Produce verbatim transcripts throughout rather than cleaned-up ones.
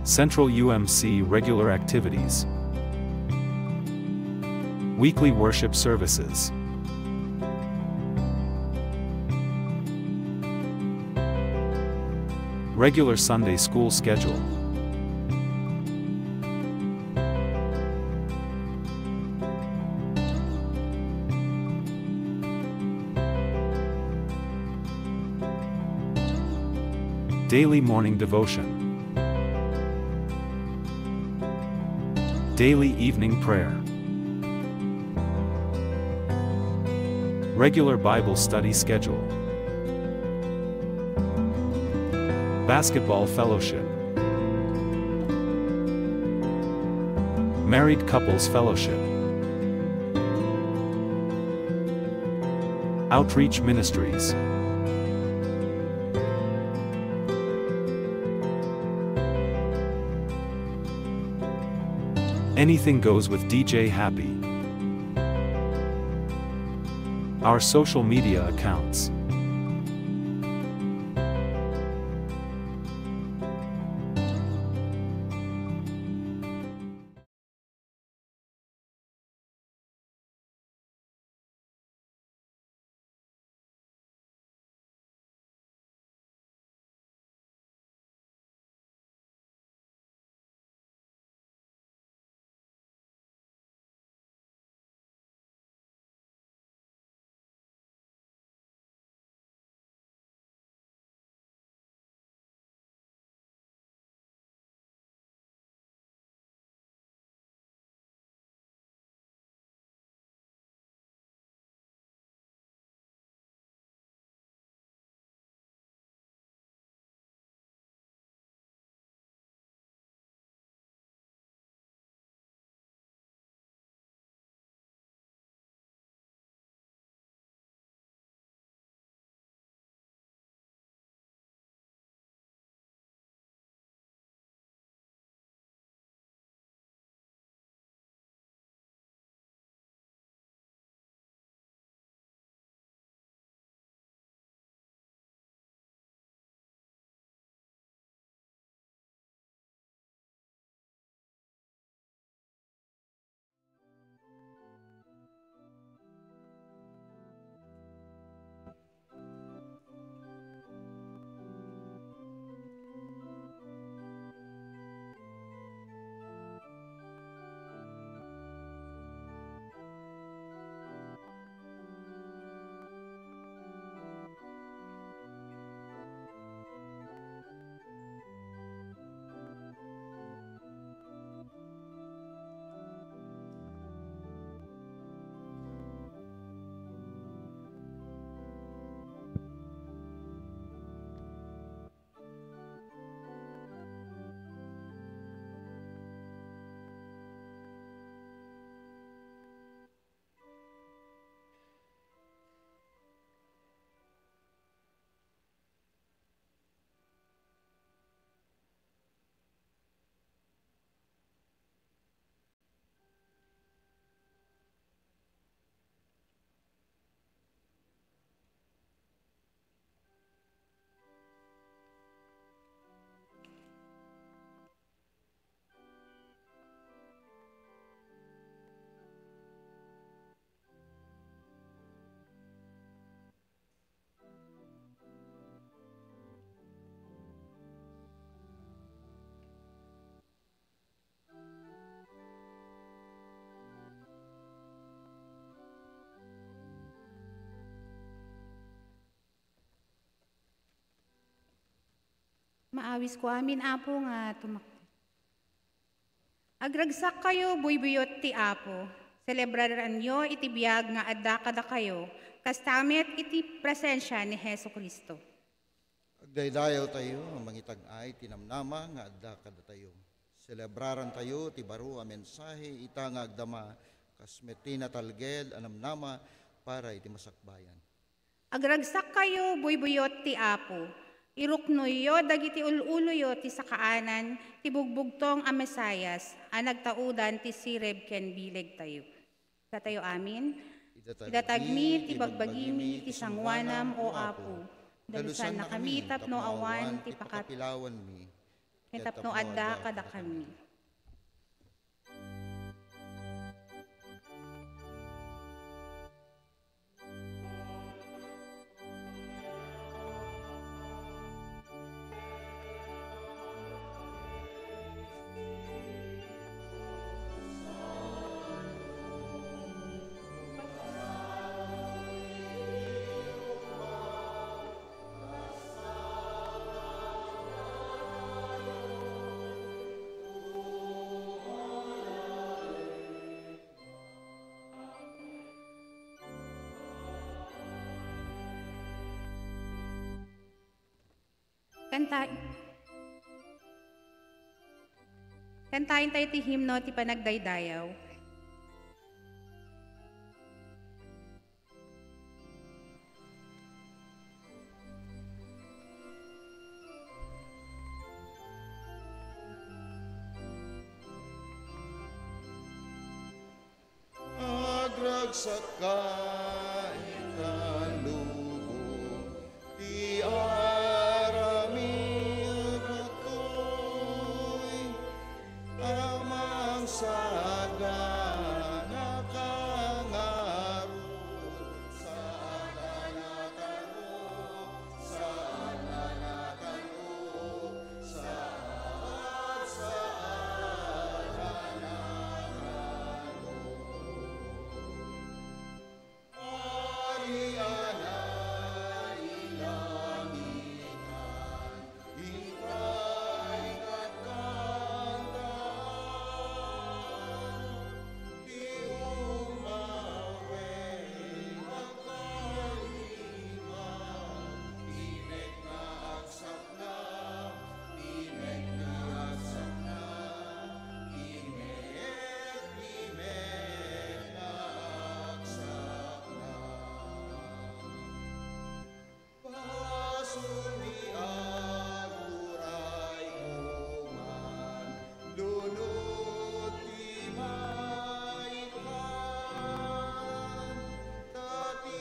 Central U M C regular activities. Weekly worship services. Regular Sunday school schedule. Daily morning devotion. Daily evening prayer. Regular Bible study schedule. Basketball fellowship. Married couples fellowship. Outreach ministries. Anything goes with D J Happy. Our social media accounts. Maawisko amin, Apo, nga tumakder. Agragsakkayo, buybuyot ti Apo. Selebraranyo iti biag nga adda kadakayo, kasta met iti presensia ni Jesu-Cristo. Agdaydayawtayo a mangitag-ay ti namnama nga adda kadatayo. Selebrarantayo ti baro a mensahe ita nga agdama kas met ti natalged a namnama para iti masakbayan. Agragsakkayo, buybuyot ti Apo. Iruknoyo dagiti ul-uloyo ti sakaanan ti bugbugtong a Mesias a nagtaudan ti sirib ken bilegtayo. Datayo amin, idatagmi ti bagbagimi ti sanguanam, O Apo. Dalusannakami tapno awan ti pakapilawanmi. Ket tapno adda kadakami. Kanta-, kantaentayo ti himno ti panagdaydayaw. Agragsakka, itan lubong, ti aramidtoy, Amang sagana kangarot, sagana kangarot, sagana kangarot, saad, saad a nangarot. Ari a nailangitan, intay kakantaan, ti umaweng agkalima, ti met nga agsakna, ti met nga agsakna, ti met, ti met nga agsakna. Basol ti aguray koman, lunod ti maikkan, ta ti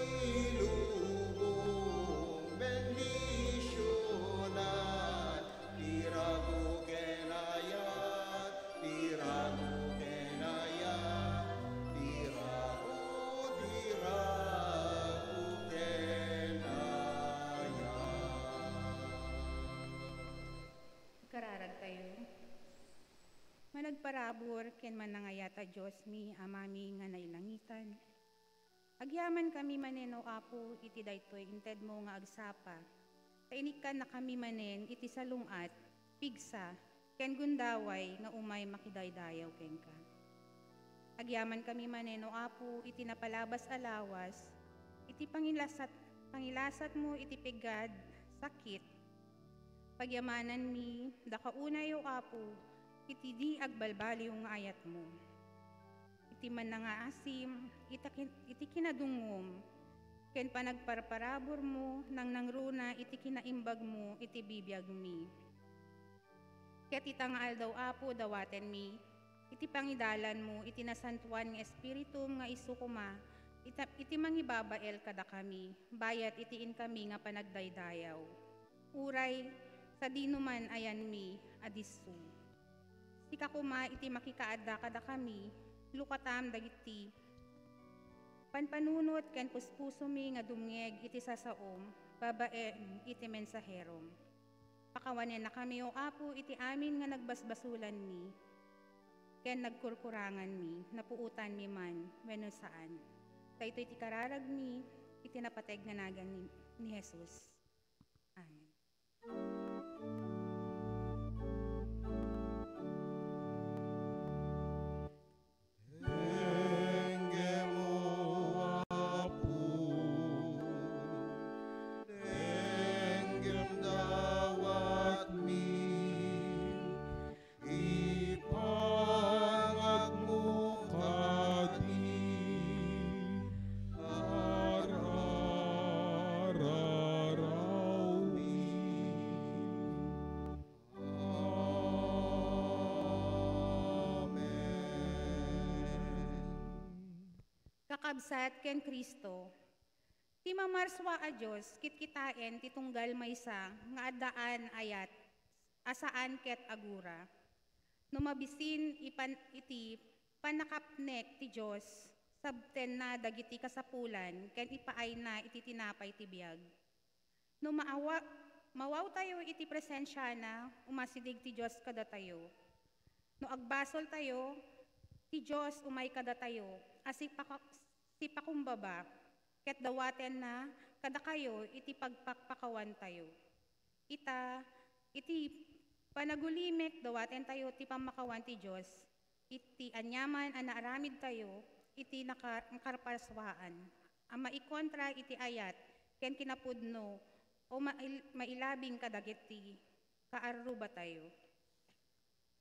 lubong bendisionan, ti rago ken ayat, ti rago ken ayat, ti rago, ti rago ken ayat. Kararagtayo. Managparabur ken manangayat a Diosmi, Amami nga nailangitan. Agyamankami manen, O Apo, iti daytoy intedmo nga agsapa, ta inikkannakami manen iti salung-at, pigsa, ken gundaway nga umay makidaydayaw kenka. Agyamankami manen, O Apo, iti napalabas a lawas, iti pangilasat-, pangilasatmo iti pigad, sakit. Pagyamananmi daka unay, O Apo, iti di agbalbaliw nga ayatmo. Iti mannangaasim ita kin-, iti kinadungngom, ken panagparparaburmo nangnangruna iti kinaimbagmo iti bibiagmi. Ket ita nga aldaw, Apo, dawatenmi iti pangidalanmo iti nasantoan nga Espiritum nga isu koma ita-, iti mangibabael kadakami, bayat iti inkami nga panagdaydayaw. Uray sadinoman ayanmi a disso. Sika koma iti makikaadda kadakami, lukatam dagiti panpanunot ken puspusomi nga dumngeg iti sasaom babaen iti mensaherom. Pakawanennakami, O Apo, iti amin nga nagbasbasolanmi ken nagkurkuranganmi, napuotanmi man wenno saan. Daytoy ti kararagmi iti napateg nga nagan ni, ni Jesus. Amen. Denggem, O Apo, denggem dawatmi, ipangagmo kadi, ar-ararawmi. Amen. Kakabsat ken Cristo, ti mamarsua a Dios kitkitaen ti tunggal maysa nga addaan ayat, a saan ket agura. No mabisin ipan iti pannakapnek ti Dios, sabtenna dagiti kasapulan ken ipaayna iti tinapay ti biag. No maawa-, mawawtayo iti presensiana, umasideg ti Dios kadatayo. No agbasoltayo, ti Dios umay kadatayo a sipaka-, sipakumbaba, ket dawatenna kadakayo iti pagpakpakawantayo. Ita, iti panagulimek, dawatentayo ti pammakawan ti Dios, iti aniaman a naaramidtayo iti naka-, nakarpaswaan a maikontra iti ayat ken kinapudno o mail-, mailabing kadagiti kaarrubatayo.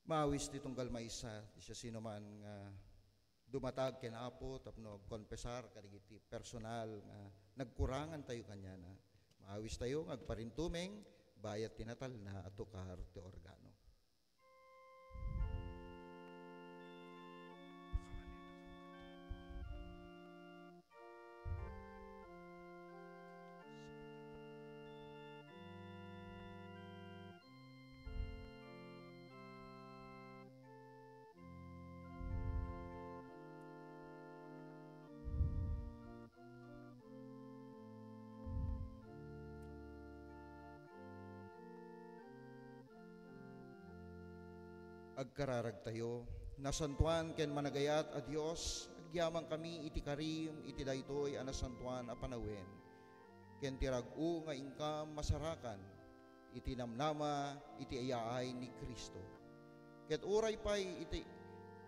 Maawis ti tunggal maysa ti siasinoman nga dumatag ken Apo tapno agkonpesar kadagiti personal nga nagkurangantayo kaniana. Maawistayo nga agparintumeng bayat ti natalna a tukar ti organo. Agkararagtayo. Nasantoan ken managayat a Dios, agyamankami iti karim iti daytoy a nasantoan a panawen, ken ti rag-o nga inkam masarakan iti namnama iti yaay ni Cristo. Ket uray pay iti,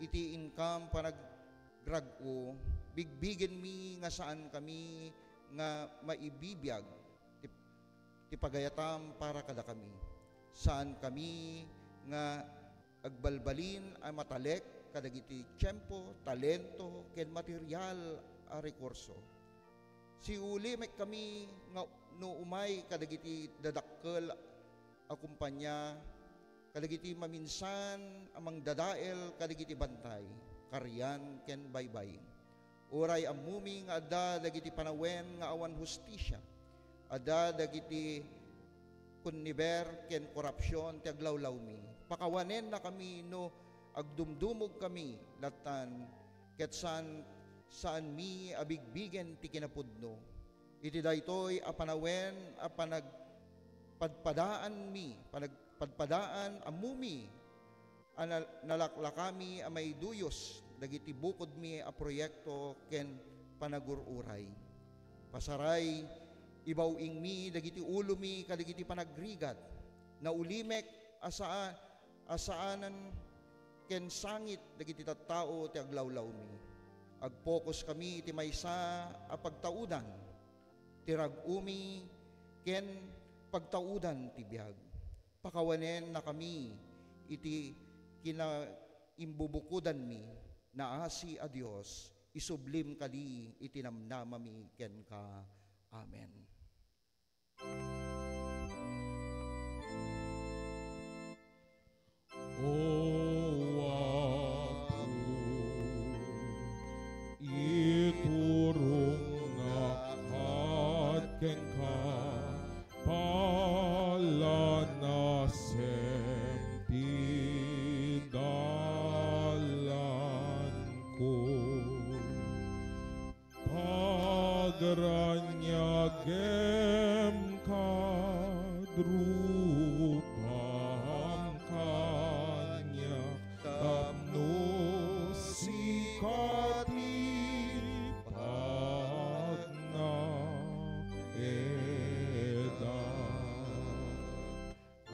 iti inkam panagrag-o, bigbigenmi nga saankami nga maibibiag ti, ti pagayatam para kadakami. Saankami nga agbalbalin a matalek kadagiti tiempo, talento, ken material a rekurso. Siulimekkami nga no umay kadagiti dadakkel a kompania, kadagiti maminsan a mangdadael kadagiti bantay, karian, ken baybay. Uray ammomi nga adda dagiti panawen nga awan hustisia, adda dagiti konniber ken korapsion ti aglawlawmi. Pakawanennakami no agdumdumogkami lattan, ket saan, saanmi a bigbigen ti kinapudno. Iti daytoy a panawen a panagpadpadaanmi, panagpadpadaan, ammomi a na-, nalaklakami a maiduyos dagiti bukodmi a proyekto ken panagur-uray. Pasaray, ibaw-ingmi dagiti ulomi kadagiti panagrigat. Naulimek a saa-, a saanan ken sangit dagiti tattao ti aglawlawmi. Agpokoskami iti maysa a pagtaudan, ti rag-omi ken pagtaudan ti biag. Pakawanennakami iti kinaimbubukodanmi, naasi a Dios, isublim kadi iti namnamami kenka. Amen. O Apo, iturongak kenka, palanasem ti dalanko. Pagraniagem kad rupam kaniak tapno sika ti pagnaedak.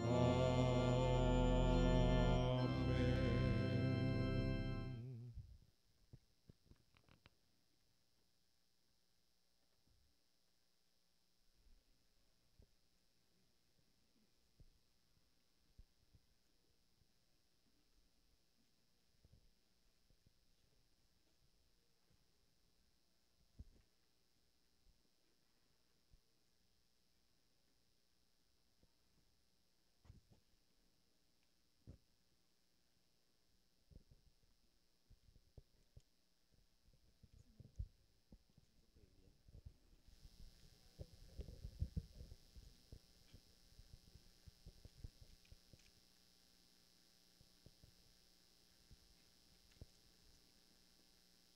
Amen.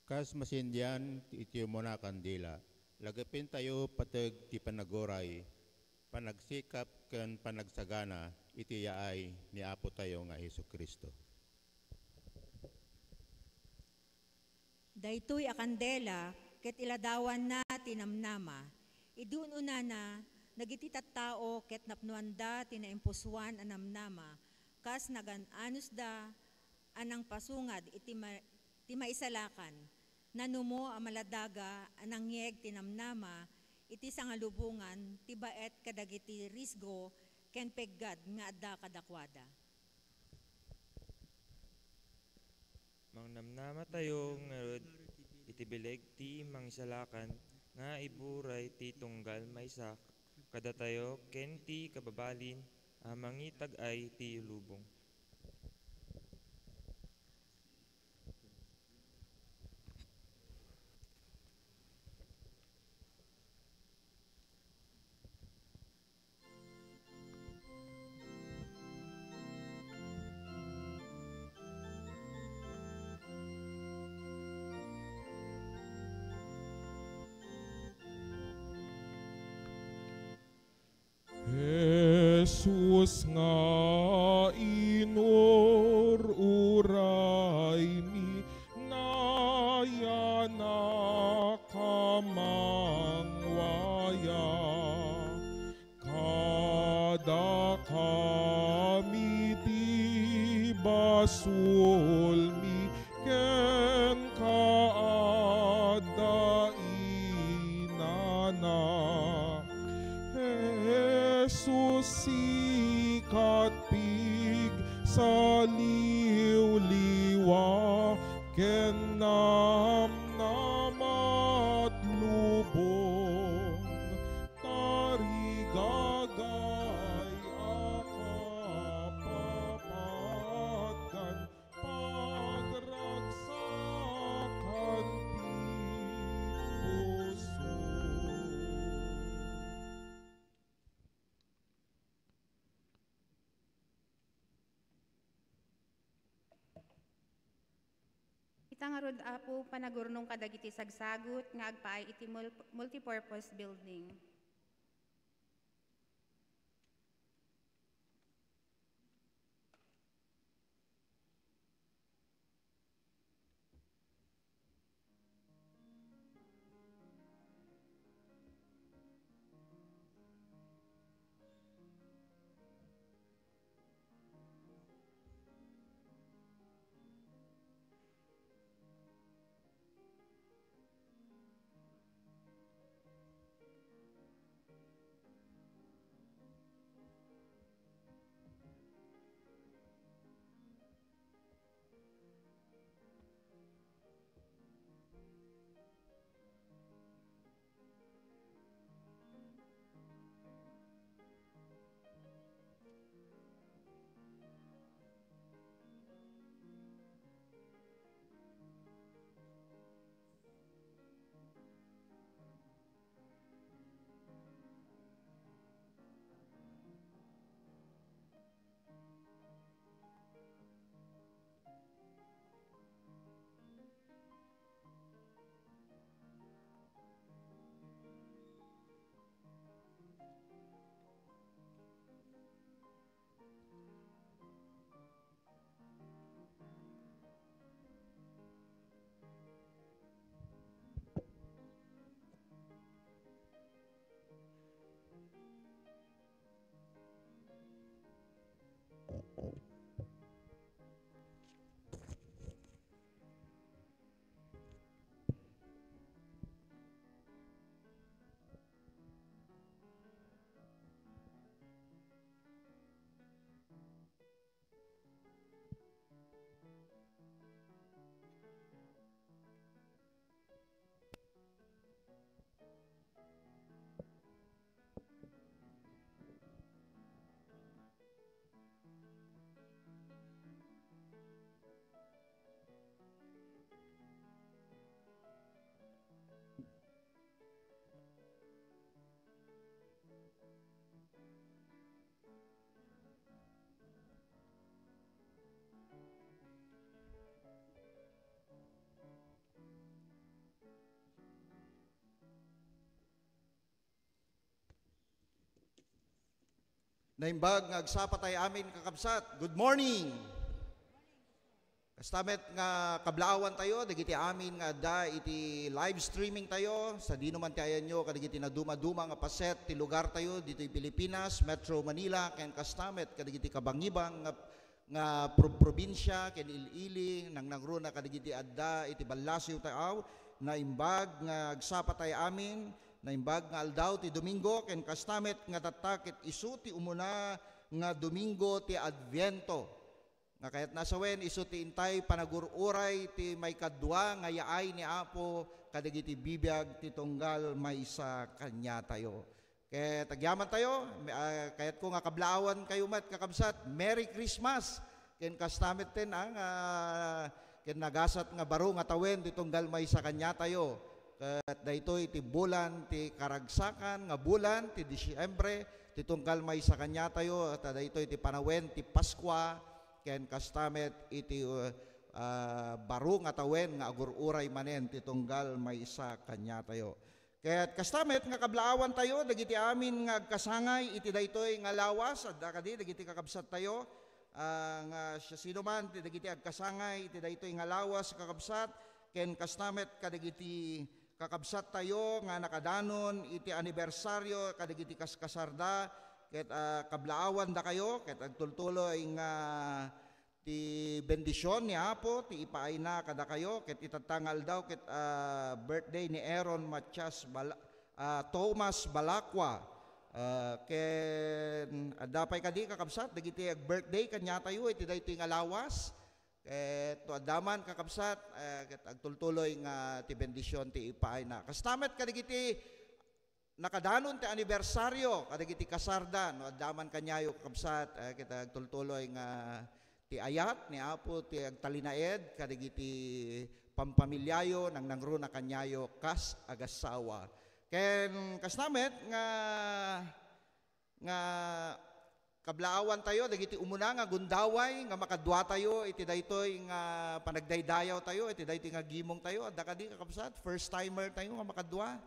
Kas masindian iti umuna a kandila, lagipentayo pateg ti panaguray, panagsikap ken panagsagana iti yaay ni Apotayo nga Jesu-Cristo. Daytoy a kandela ket iladawanna ti namnama. Idi un-unana, dagiti tattao ket napnoanda ti naimpusoan a namnama, kas nagan-anusda a nangpasungad iti ma-, ti maisalakan. Nanumo a maladaga a nangyeg ti namnama iti sangalubongan ti baet kadagiti risgo ken peggad nga adda kadakuada. Mangnamnamatayo ngarud iti bileg ti mangisalakan nga iburay ti tunggal maysa kadatayo ken ti kababalin a mangitag-ay ti lubong. Jesus nga inur-uraymi, nayanak a mangwaya. Kadakami ti basolmi, kenka adda inana. Jesus, sikat pigsaliwliwa, ken namnamat lubong. Tarigagay a kapapadkan, pagragsakan ti puso. Ita ngarud, Apo, panagurnong kadagiti sagsagut nga agpaay iti mul-, multipurpose building. Naimbag nga agsapa tayo amin, kakabsat. Good morning! Kasta met nga kablaawan tayo, dagiti amin nga adda iti live streaming tayo, sadino man ti ayanyo, kadagiti naduma-duma nga paset ti lugar tayo, ditoy Pilipinas, Metro Manila, ken kasta met kadagiti kabangibang nga, nga pro-, probinsia, ken il-ili, nangnangruna kadagiti adda iti ballasiw tayo, naimbag nga agsapa tayo amin, naimbag nga aldaw ti Domingo, ken kasta met nga tatta ket isu ti umuna nga Domingo ti Adviento. Nga kayatna a sawen, isu ti intay panagur-uray ti maikadua nga yaay ni Apo kadagiti bibiag ti tunggal maysa kaniatayo. Ket agyaman tayo, ah, kayatko nga kablaawan kayo met, kakabsat, Merry Christmas! Ken kasta met ten, ah, nga ken nagasat nga baro nga tawen ti tunggal maysa kaniatayo. Ket daytoy ti bulan ti karagsakan nga bulan ti Disyembre ti tunggal maysa kaniatayo, ta daytoy ti panawen ti Paskua, ken kasta met iti, uh, ah, baro nga tawen nga agur-uray manen ti tunggal maysa kaniatayo. Ket kasta met nga kablaawan tayo dagiti amin nga agkasangay iti daytoy nga lawas, adda kadi dagiti kakabsat tayo, ah, nga siasino man ti dagiti agkasangay iti daytoy nga lawas, kakabsat, ken kasta met kadagiti kakabsat tayo nga nakadanon iti anibersario kadagiti kaskasarda, ket, ah, kablaawan dakayo, ket agtultuloy nga ti bendision ni Apo ti ipaayna kadakayo, ket itatta nga aldaw ket, ah, birthday ni Aaron Matias Bala-, ah, Thomas Balacqua. Ah, ken adda pay kadi, kakabsat, dagiti ag-birthday kaniatayo iti daytoy nga lawas. Ket no adda man, kakabsat, eh, ket agtultuloy nga ti bendision ti ipaayna. Kasta met kadagiti nakadanon ti anibersario kadagiti kasarda, no adda man kaniayo, kakabsat, eh, ket agtultuloy nga ti ayat ni Apo ti agtalinaed kadagiti pampamiliayo, nangnangruna kaniayo kas agassawa. Ken kasta met nga, nga kablaawan tayo dagiti umuna nga gundaway nga makadua tayo iti daytoy nga panagdaydayaw tayo, iti daytoy nga gimong tayo. Adda kadi, kakabsat, first timer tayo nga makadua.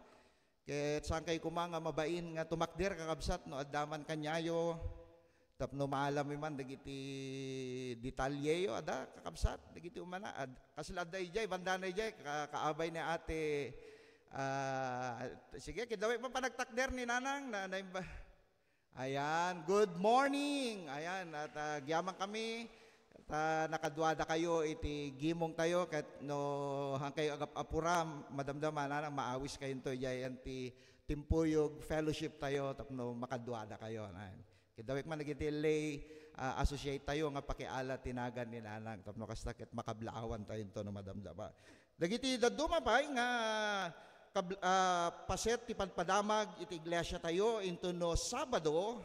Ket saan kay koma nga mabain nga tumakder, kakabsat, no adda man kaniayo tapno maalam mi man dagiti detalyeyo, adda, kakabsat, dagiti umuna. Ad-, kasla adda idiay, bandana idiay, ka-, kaabay ni ate, ah, sige, kidawit man panagtakder ni Nanang, na, naimba-, Ayan, good morning. Ayan, at, ah, agyaman kami. At, ah, nakaduada kayo iti gimong tayo, ket no han kayo agap-apura, madamdama na, maawis kayo to, idiay ti Timpuyog Fellowship tayo, tapno makaduada kayo. Ayan. Kidawik man dagiti lay, ah, associate tayo nga pakiala ti nagan ni Nanang, tapno kasta ket makablaawan tayo to no madamdama. Dagiti dadduma pay nga kab-, ah, paset ti padpadamag iti iglesia tayo intono Sabado,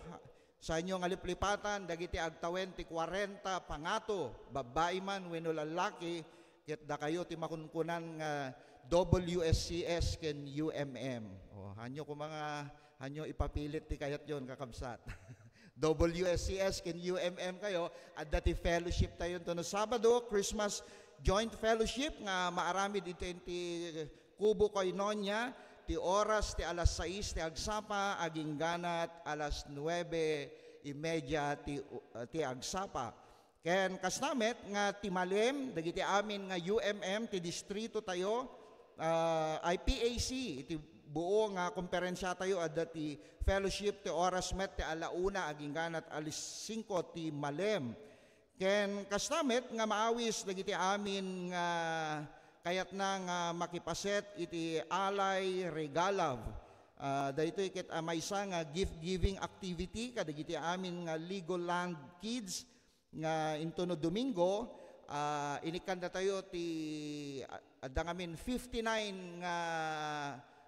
saanyo nga liplipatan dagiti agtawen ti kuarenta pangato, babbai man wenno lallaki, ket dakayo ti makunkunan nga W S C S ken U M M. O, hanyo koma nga, hanyo ipapilit ti kayatyon, kakabsat. W S C S ken U M M kayo, adda ti fellowship tayo intono Sabado, Christmas Joint Fellowship nga maaramid iti, iti Kubo Koinonia, ti oras ti alas sais ti agsapa, agingganat alas nuebe y media ti, ti agsapa. Ken kasta met nga ti malem, dagiti amin nga U M M ti distrito tayo, ah, I P A C, iti buo nga komperensia tayo, adda ti fellowship ti oras met ti ala una agingganat alas singko ti malem. Ken kasta met nga maawis dagiti amin nga kayatna nga makipaset iti alay regalaw. Ah, daytoy ket a maysa nga gift-giving activity kadagiti amin nga Legoland Kids nga intono Domingo, ah, inikkanda tayo ti, ah, adda ngamin fifty-nine nga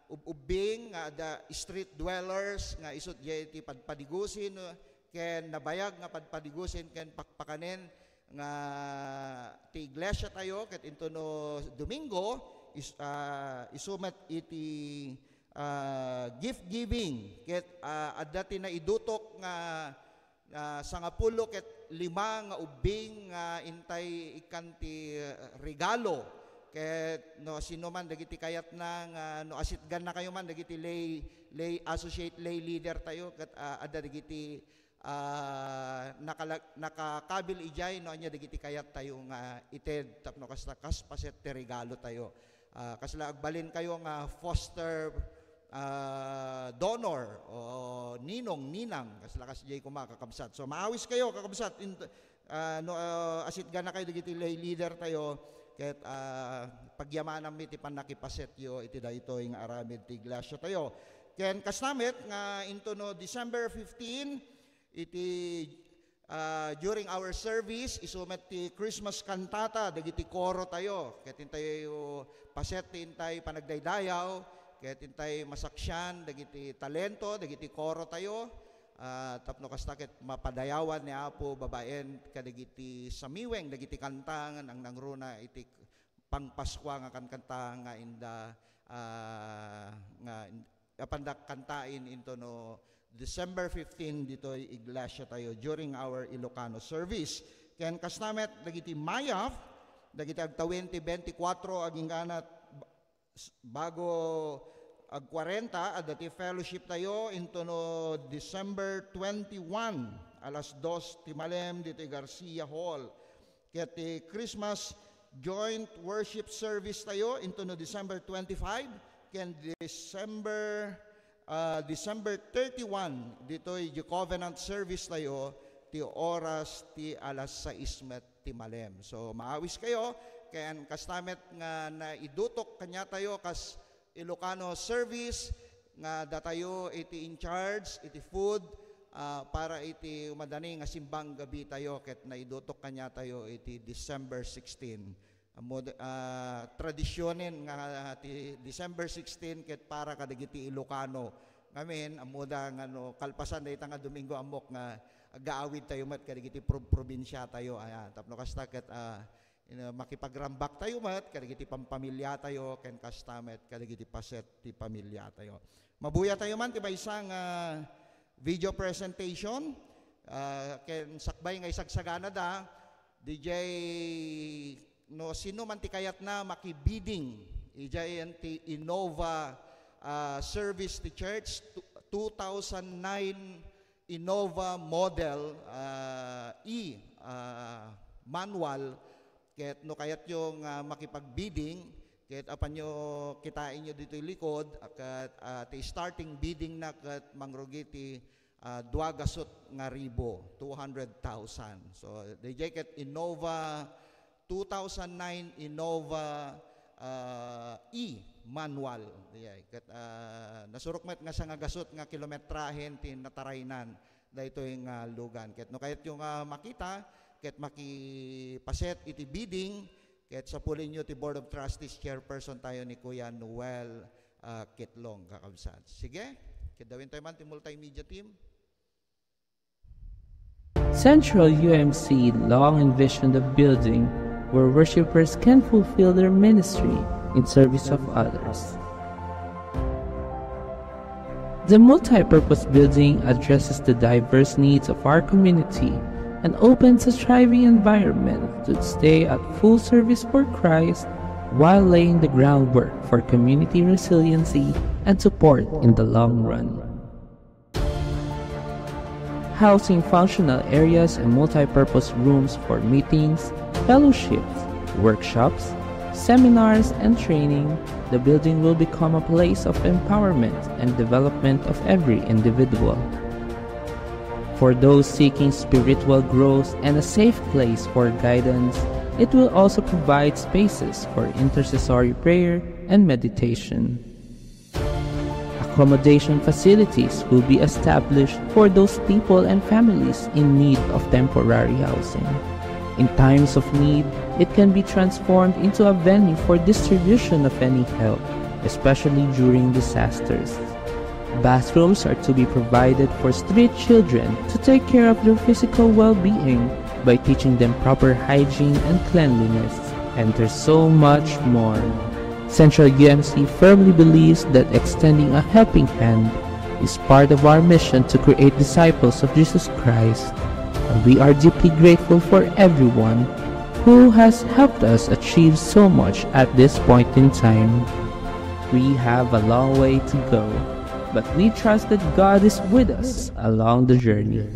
ub-, ubbing nga adda street dwellers nga isut' diay ti padpadigusin, no, ken nabayag nga padpadigusin ken pakpakanen nga ti iglesia tayo ket intono Domingo is, ah, isu met iti, ah, gift giving ket, ah, adda ti naidutok nga ah, sangapulo ket lima nga ubbing nga intay ikkan ti, ah, regalo. Ket no sino man dagiti kayatna nga no asitganna kayo man dagiti lay, lay associate lay leader tayo ket, ah, adda dagiti, ah, nakala-, nakakabil idiay no ania dagiti kayat tayo nga ited tapno kasta kas paset ti regalo tayo. Ah, kasla agbalin kayo nga foster, ah, donor o ninong, ninang, kasla kas jay kuma, kakabsat. So, maawis kayo, kakabsat, in, ah, no, ah, asitgan na kayo dagiti lay leader tayo, ket, ah, pagyamananmi ti pannakipasetyo iti daytoy nga aramid ti iglesia tayo. Ken kasnamet nga into no December fifteen, iti, ah, during our service, isu met ti Christmas cantata dagiti koro tayo. Ket intayo paset ti intay panagdaydayaw, ket intay masaksian dagiti talento dagiti koro tayo. Ah, tapno kasta ket mapadayawan ni Apo babaen kadagiti samiweng dagiti kanta nga nangnangruna iti pangpaskua nga kankanta nga inda, ah, nga in-, apanda kantain into no December fifteen ditoy iglesia tayo during our Ilocano service. Ken kasnamet dagiti mayap, dagiti agtawin ti twenty-four agingganat ba-, s-, bago ag-kwarenta, adda ti fellowship tayo into no December twenty-one, alas dos ti malem ditoy Garcia Hall. Ket ti Christmas joint worship service tayo into no December twenty-five ken December, ah, December thirty-one ditoy the covenant service tayo ti oras ti alas sais met ti malem. So, maawis kayo, ken kasnamet nga naidutok kaniatayo kas Ilocano service nga datayo iti in charge iti food, ah, para iti madani nga simbang gabi tayo ket naidutok kaniatayo iti December sixteen. Ammo, ah, tradisyonen nga ti December sixteen ket para kadagiti Ilocano. Ngamin, ammoda nga no kalpasan dayta nga Domingo ammok nga agaawid tayo met kadagiti prob-, probinsia tayo. Ayan, tapno kasta ket, ah, ina-, makipagrambak tayo met kadagiti pampamilya tayo ken kasta met kadagiti paset ti pamilya tayo. Mabuya tayo man ti maysa nga video presentation, ah, ken sakbay nga isagsaganada, D J, no sino man ti kayatna makibidding, idiay ti Innova, ah, service ti church, tu-, two thousand nine Innova Model, ah, E, ah, manual, ket no kayatyo nga makipagbidding, ket apanyo kitaenyo ditoy likod, ah, ket, ah, ti starting bidding na ket mangrugi ti, ah, dua gasut nga ribu, two hundred thousand. So, D J ket Innova two thousand nine Innova, ah, E manual. Diay. Ket, ah, nasurok met nga sangagasut nga kilometrahen ti nataraynan daytoy nga lugan. Ket no kayatyo nga makita, ket makipaset iti bidding, ket sapulinyo ti Board of Trustees chairperson tayo ni Kuya Noel, ah, Kitlong, kakabsat. Sige, ket dawin tayo man ti multimedia team. Central U M C long envisioned a building where worshippers can fulfill their ministry in service of others. The multi-purpose building addresses the diverse needs of our community and opens a thriving environment to stay at full service for Christ while laying the groundwork for community resiliency and support in the long run. Housing functional areas and multi-purpose rooms for meetings, fellowships, workshops, seminars, and training, the building will become a place of empowerment and development of every individual. For those seeking spiritual growth and a safe place for guidance, it will also provide spaces for intercessory prayer and meditation. Accommodation facilities will be established for those people and families in need of temporary housing. In times of need, it can be transformed into a venue for distribution of any help, especially during disasters. Bathrooms are to be provided for street children to take care of their physical well-being by teaching them proper hygiene and cleanliness, and there's so much more. Central U M C firmly believes that extending a helping hand is part of our mission to create disciples of Jesus Christ, and we are deeply grateful for everyone who has helped us achieve so much at this point in time. We have a long way to go, but we trust that God is with us along the journey.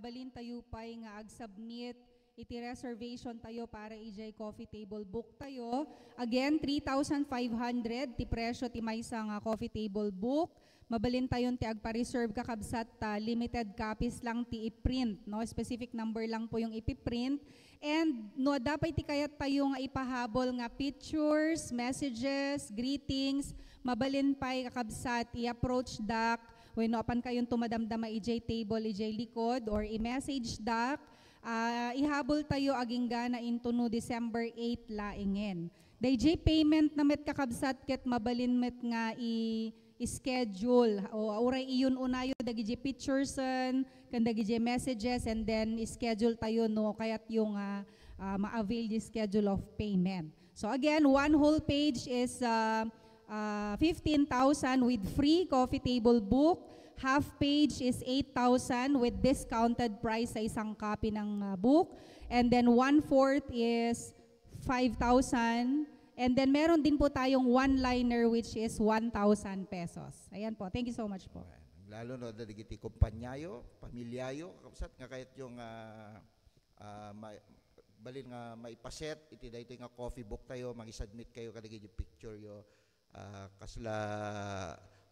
mabalin tayo pay nga ag-submit iti reservation tayo para ijay coffee table book tayo. Again, three thousand five hundred ti presyo ti maysa nga coffee table book. Mabalin tayon ti agpa-reserve, kakabsat, ta limited copies lang ti i-print, no? Specific number lang po yung ipiprint. And no, adda pay ti kayat tayo nga ipahabol nga pictures, messages, greetings, mabalin pay, kakabsat, i-approach dak wenno apan kayon tumadamdama ijay table, ijay likod, or i-message dak. Ah, ihabol tayo agingga na into no December eight laengen. Dayjay payment na met, kakabsat, ket mabalin met nga i-, i-schedule. O, uray iyun-unayo dagijay pictures, ken dagijay messages, and then i-schedule tayo no kayatyo nga, ah, ma-avail di schedule of payment. So again, one whole page is, ah, ah, fifteen thousand with free coffee table book. Half page is eight thousand with discounted price sa isang copy ng, ah, book. And then one-fourth is five thousand. And then meron din po tayong one-liner, which is one thousand pesos. Ayan po. Thank you so much po. Ayan. Lalo no, dagiti kumpanyayo, pamilyayo, kakabsat, nga kayatyo nga, ah, ma-, balin nga maipaset iti daytoy nga coffee book tayo, mangisubmit kayo kadagiti picture yo, ah, kasla,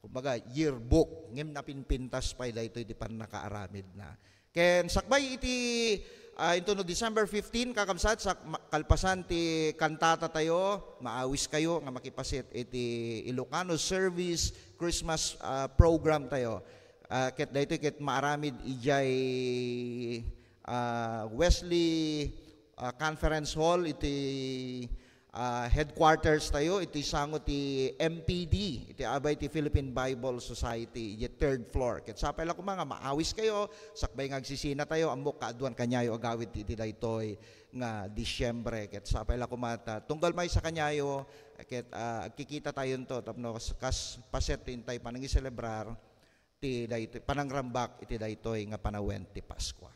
kumbaga, yearbook, ngem napinpintas pay daytoy ti pannakaaramid na. Ken sakbay iti, ah, into no December fifteen, kakabsat, sa ma-, kalpasan ti kantata tayo, maawis kayo nga makipaset iti Ilocano Service Christmas, ah, program tayo. Ah, ket daytoy ket maaramid ijay, ah, Wesley, ah, Conference Hall iti, ah, headquarters tayo, iti sango ti M P D, iti abay ti Philippine Bible Society, iti third floor. Ket sapay la koma nga maawis kayo, sakbay nga agsisina tayo, ammok kaaduan kaniayo agawid ti iti daytoy nga Disyembre. Ket sapay la koma ta tunggal maysa kaniayo, ket, ah, agkikita tayonto tapno kas, kas paset ti intay panangiselebrar ti daytoy, panangrambak iti daytoy nga panawen ti Paskua.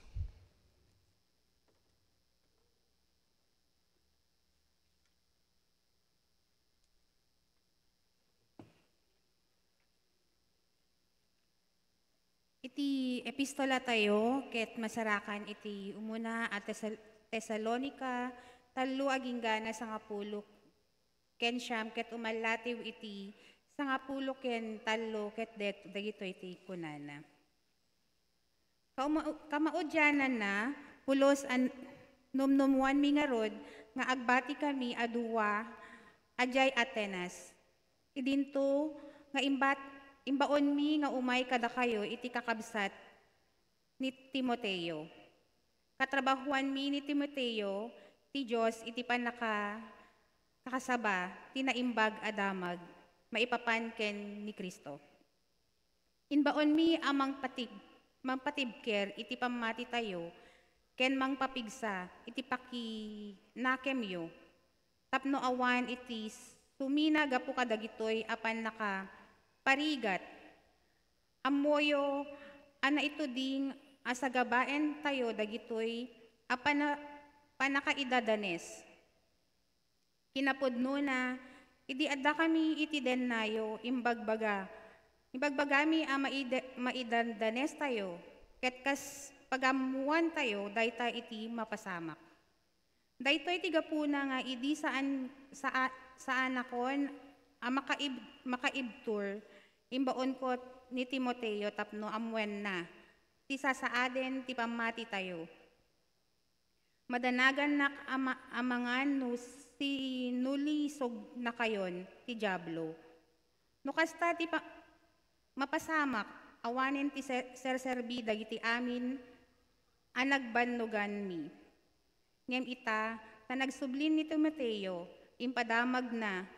Iti epistola tayo ket masarakan iti umuna a Tesal-, Tesalonica, tallo agingga na sangapulo ken siam, ket umallatiw iti sangapulo ken tallo ket det-, dagitoy ti kunana. Kauma-, kamaudiananna, pulos a n-, numnummuanmi ngarud nga agbatikami a dua a diay Atenas. Idinto nga imbat-, imbaonmi nga umay kadakayo iti kakabsat ni Timoteo. Katrabahuanmi ni Timoteo ti Dios iti pannaka-, kakasaba ti naimbag a damag maipapan ken ni Cristo. Imbaonmi a mangpatib-, mangpatibker iti pammatitayo ken mangpapigsa iti pakinakemyo, tapno awan iti sumina gapu kadagitoy a pannakaparigat. Ammoyo a naituding a sagabaentayo dagitoy a pana-, pannakaidadanes. Kinapudnona, idi addakami iti dennayo, imbagbaga, imbagbagami a maide-, maidandanestayo, ket kas pagammoantayo dayta iti mapasamak. Daytoy ti gapuna nga idi saan, saa-, saanakon a makaib-, makaibtur, imbaonko ni Timoteo tapno ammoenna ti sasaaden ti pammatitayo. Madanagannak a ma-, amangan no sinulisognakayon ti Diablo. No kasta ti pa-, mapasamak, awanen ti ser-, serserbi dagiti amin a nagbannoganmi. Ngem ita, ta nagsublin ni Timoteo, impadamagna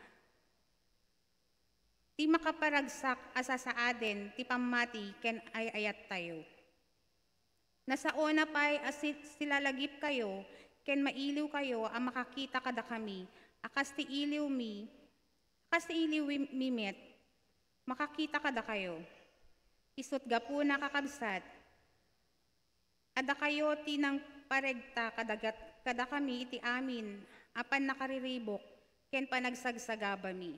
ti makaparagsak a sasaaden ti pammati ken ay-ayattayo. Nasaona pay a si-, silalagipkayo ken mailiwkayo a makakita kadakami a kas ti iliwmi, a kas ti iliwmi met, makakita kadakayo. Isut' gapuna, kakabsat, a dakayo ti nangparegta kadagat-, kadakami iti amin a pannakariribuk ken panagsagsagabami.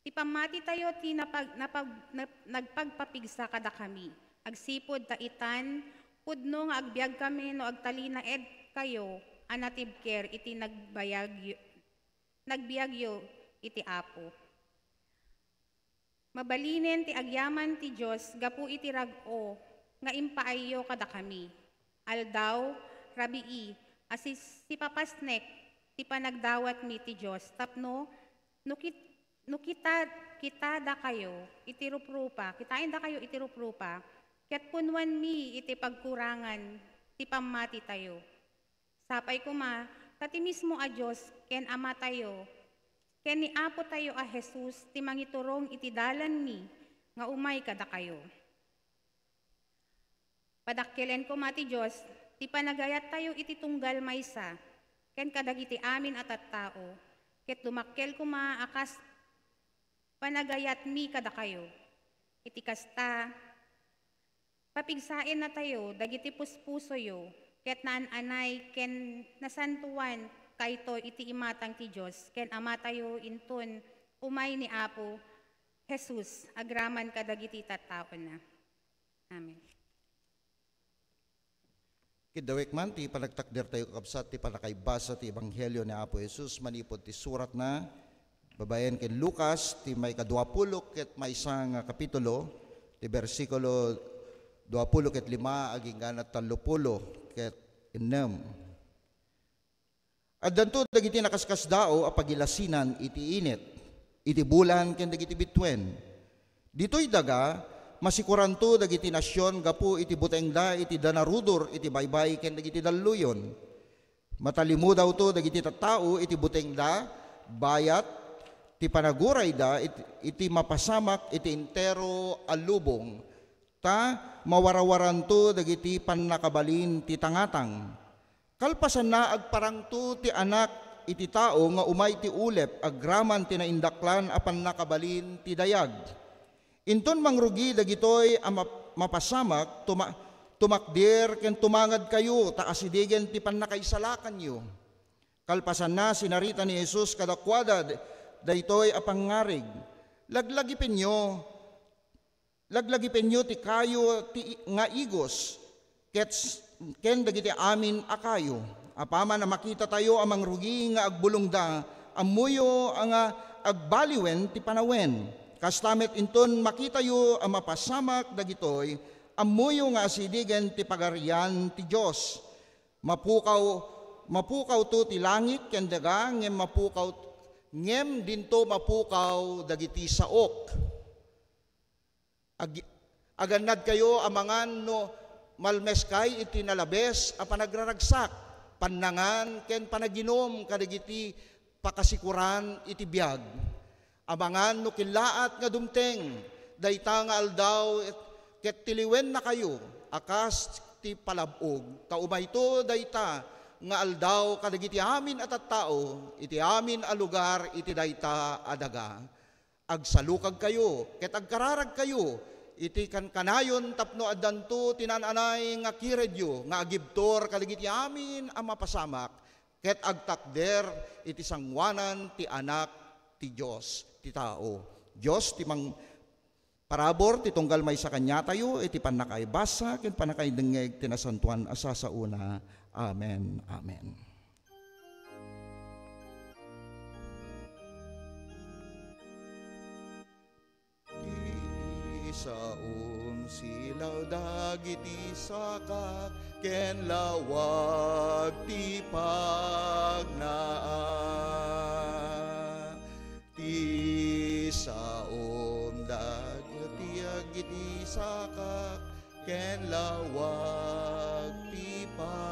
Ti pammatitayo ti napag-, napag-, nap-, nagpagpapigsa kadakami, agsipud ta itan Pudno nga agbiagkami no agtalinaedkayo a natibker iti nagbayagyo-, nagbiagyo iti Apo. Mabalinen ti agyaman ti Dios gapu iti rag-o nga impaayyo kadakami. Aldaw, rabii, a si-, sipapasnek ti panagdawatmi ti Dios tapno no kit-, no kita-, kitadakayo iti ruprupa, kitaendakayo iti ruprupa, ket punnuanmi iti pagkurangan ti pammatitayo. Sapay koma ta ti mismo a Dios ken Amatayo ken ni Apotayo a Jesus ti mangiturong iti dalanmi nga umay kadakayo. Padakkelen koma ti Dios ti panagayattayo iti tunggal maysa ken kadagiti amin a tattao, ket dumakkel koma a kas panagayatmi kadakayo. Iti kasta, papigsaennatayo dagiti puspusoyo ket naan-anay ken nasantoan kayto iti imatang ti Dios ken Amatayo inton umay ni Apo Jesus agraman kadagiti tattaona. Amen. Kiddawek man ti panagtakdertayo, kakabsat, ti pannakaibasa ti Ebanghelio ni Apo Jesus manipud ti suratna babaen ken Lucas, ti maikaduapulo ket maysa nga kapitulo, ti bersikulo duapulo ket lima agingga tallopulo ket ennem. Addanto dagiti nakaskasdaaw a pagilasinan iti init, iti bulan ken dagiti bituen. Ditoy daga, masikoranto dagiti nasion gapu iti butengda iti danarudor iti baybay ken dagiti dalluyon. Matalimudawto dagiti tattao iti butengda, bayat ti panagurayda it-, iti mapasamak iti entero a lubong, ta mawarawaranto dagiti pannakabalin ti tangatang. Kalpasanna, agparangto ti Anak iti tao nga umay ti ulep agraman ti naindaklan a pannakabalin ti dayag. Inton mangrugi dagitoy a map-, mapasamak, tuma-, tumakder ken tumangadkayo ta asidegen ti pannakaisalakanyo. Kalpasanna, sinarita ni Jesus kadakuada d-, daytoy a pangngarig, Laglagipenyo, laglagipenyo ti kayo ti i-, nga igos, ket s-, ken dagiti amin a kayo. Apaman a makitatayo a mangrugi nga agbulongda, ammoyo a nga agbaliwen ti panawen. Kasta met inton makitayo a mapasamak dagitoy, ammoyo nga asidegen ti Pagarian ti Dios. Mapukaw, mapukawto ti langit ken daga, ngem mapukaw, ngem dinto mapukaw dagiti saok. Ag-, agannadkayo a mangan no malmeskay iti nalabes a panagraragsak, pannangan ken panaginum kadagiti pakasikoran iti biag. Amangan no kellaat nga dumteng dayta nga aldaw ket tiliwennakayo a kas ti palab-og, ta umayto dayta nga aldaw kadagiti amin a tattao iti amin a lugar iti dayta a daga. Agsalukagkayo ket agkararagkayo iti kankanayon tapno addanto ti naan-anay nga kiredyo nga agibtur kadagiti amin a mapasamak ket agtakder iti sangoanan ti Anak ti Dios ti tao. Dios ti mang-, parabur ti tunggal maysa kaniatayo iti pannakaibasa ken pannakaidengngeg ti nasantoan a sasaona. Amen. Amen. Ti saom silaw dagiti sakak ken lawag ti pagnaan. Ti saom dagiti agiti sakak ken lawag ti pagnaan.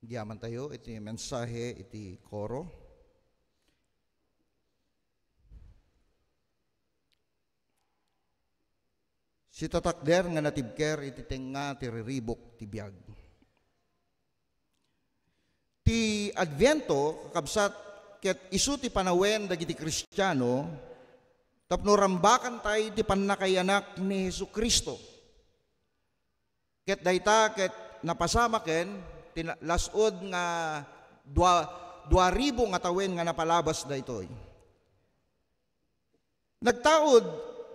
Agyamantayo iti mensahe iti koro. Sitatakder nga natibker iti tengnga ti riribuk ti biag. Ti Adviento, kakabsat, ket isu ti panawen dagiti Kristiano tapno rambakantay ti pannakaiyanak ni Jesu-Cristo. Ket dayta ket napasamaken ti na-, las-ud nga dua, dua ribu nga tawen nga napalabas daytoy. Nagtaud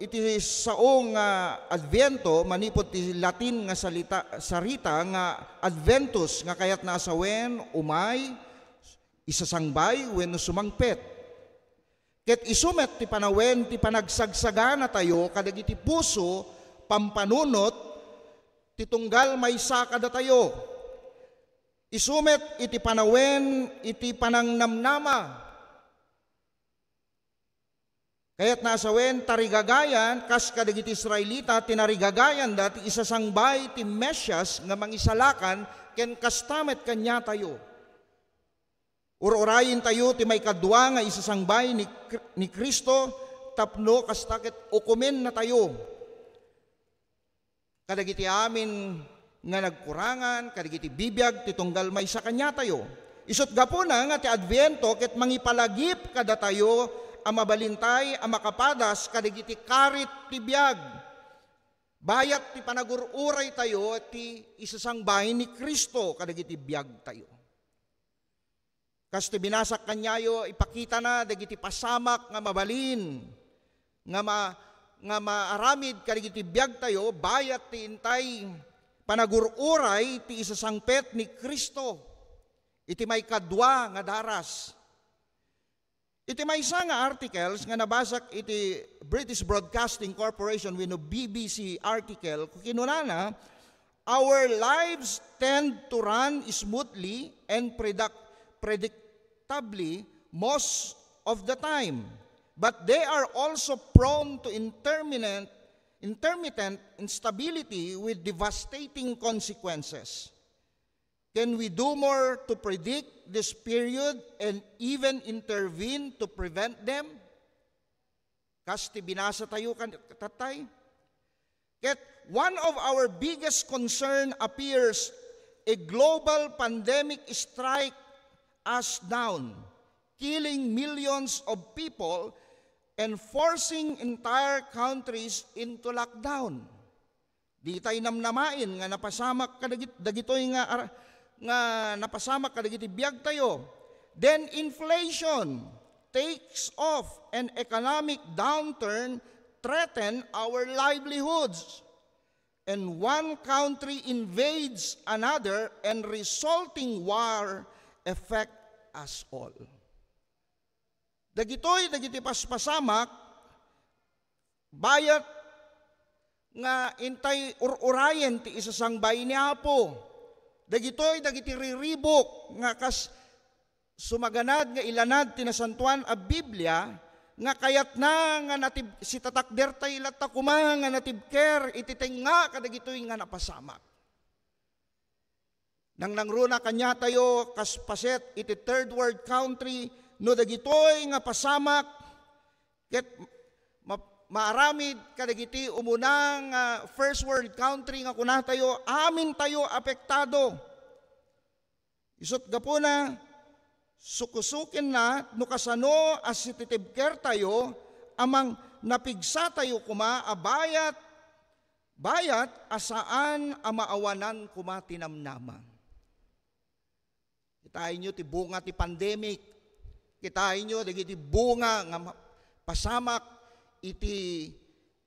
iti sao nga Adviento manipud ti Latin nga salita, sarita nga adventus, nga kayatna a sawen, umay, isasangbay, wenno sumangpet. Ket isu met ti panawen ti panagsagsaganatayo kadagiti puso, pampanunot, ti tunggal maysa kadatayo. Isu met iti panawen iti panangnamnama. Kayatna a sawen, tarigagayan, kas kadagiti Israelita, ti narigagayanda ti isasangbay ti Mesias nga Mangisalakan, ken kasta met kaniatayo. Ur-urayentayo ti maikadua nga isasangbay ni Cri-, ni Cristo tapno kasta ket ukomennatayo kadagiti amin nga nagkurangan, kadagiti bibiag ti tunggal maysa kaniatayo. Isut' gapuna nga ti Adviento ket mangipalagip kadatayo a mabalintay a makapadas kadagiti karit ti biag. Bayat ti panagur-uraytayo ti isasangbay ni Cristo kadagiti biagtayo. Kas ti binasak kaniayo, ipakitana dagiti pasamak nga mabalin nga ma-, nga maaramid kadagiti biagtayo, bayat ti intay panagur-uray ti isasangpet ni Cristo iti maikadua nga daras. Iti maysa nga articles nga nabasak iti British Broadcasting Corporation wenno B B C article, kinunana, "Our lives tend to run smoothly and product-, predictably most of the time, but they are also prone to intermittent, intermittent instability with devastating consequences." Can we do more to predict this period and even intervene to prevent them? Kas ti binasatayo kan-, tattay. Ket one of our biggest concern appears a global pandemic strike us down, killing millions of people and forcing entire countries into lockdown. Ditay namnamaen nga napasamak kadagit-, dagitoy nga ar-, nga napasamak kadagiti biagtayo. Then inflation takes off and economic downturn threaten our livelihoods. And one country invades another and resulting war affect us all. Dagitoy dagiti paspasamak, bayat nga intay ur-urayen ti isasangbay ni Apo. Dagitoy dagiti riribuk nga kas sumaganad nga ilanad ti Nasantoan a Biblia, nga kayatna nga natib-, sitatakdertay latta koma nga natibker iti tengnga kadagitoy nga napasamak. Nangnangruna kaniatayo kas paset iti third world country, no dagitoy nga pasamak ket ma-, maaramid kadagiti umuna nga first world country nga kunatayo, amintayo apektado. Isut' gapuna, sukusukenna no kasano a sititibkertayo a mang-, napigsatayo koma a bayat, bayat a saan a maawanan koma ti namnama. Kitaenyo ti bunga ti pandemic. Kitaenyo dagiti bunga nga ma-, pasamak iti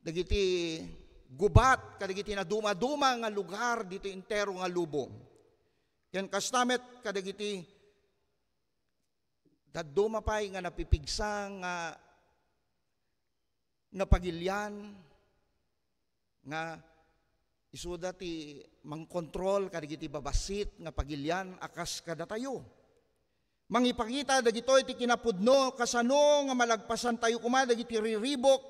dagiti gubat kadagiti nadumaduma nga lugar ditoy entero nga lubong. Ken kasta met kadagiti dadduma pay nga napipigsa nga, nga pagilian nga isuda ti mangkontrol kadagiti babassit nga pagilian a kas kadatayo. Mangipakita dagitoy ti kinapudno kasano nga malagpasantayo koma dagiti riribuk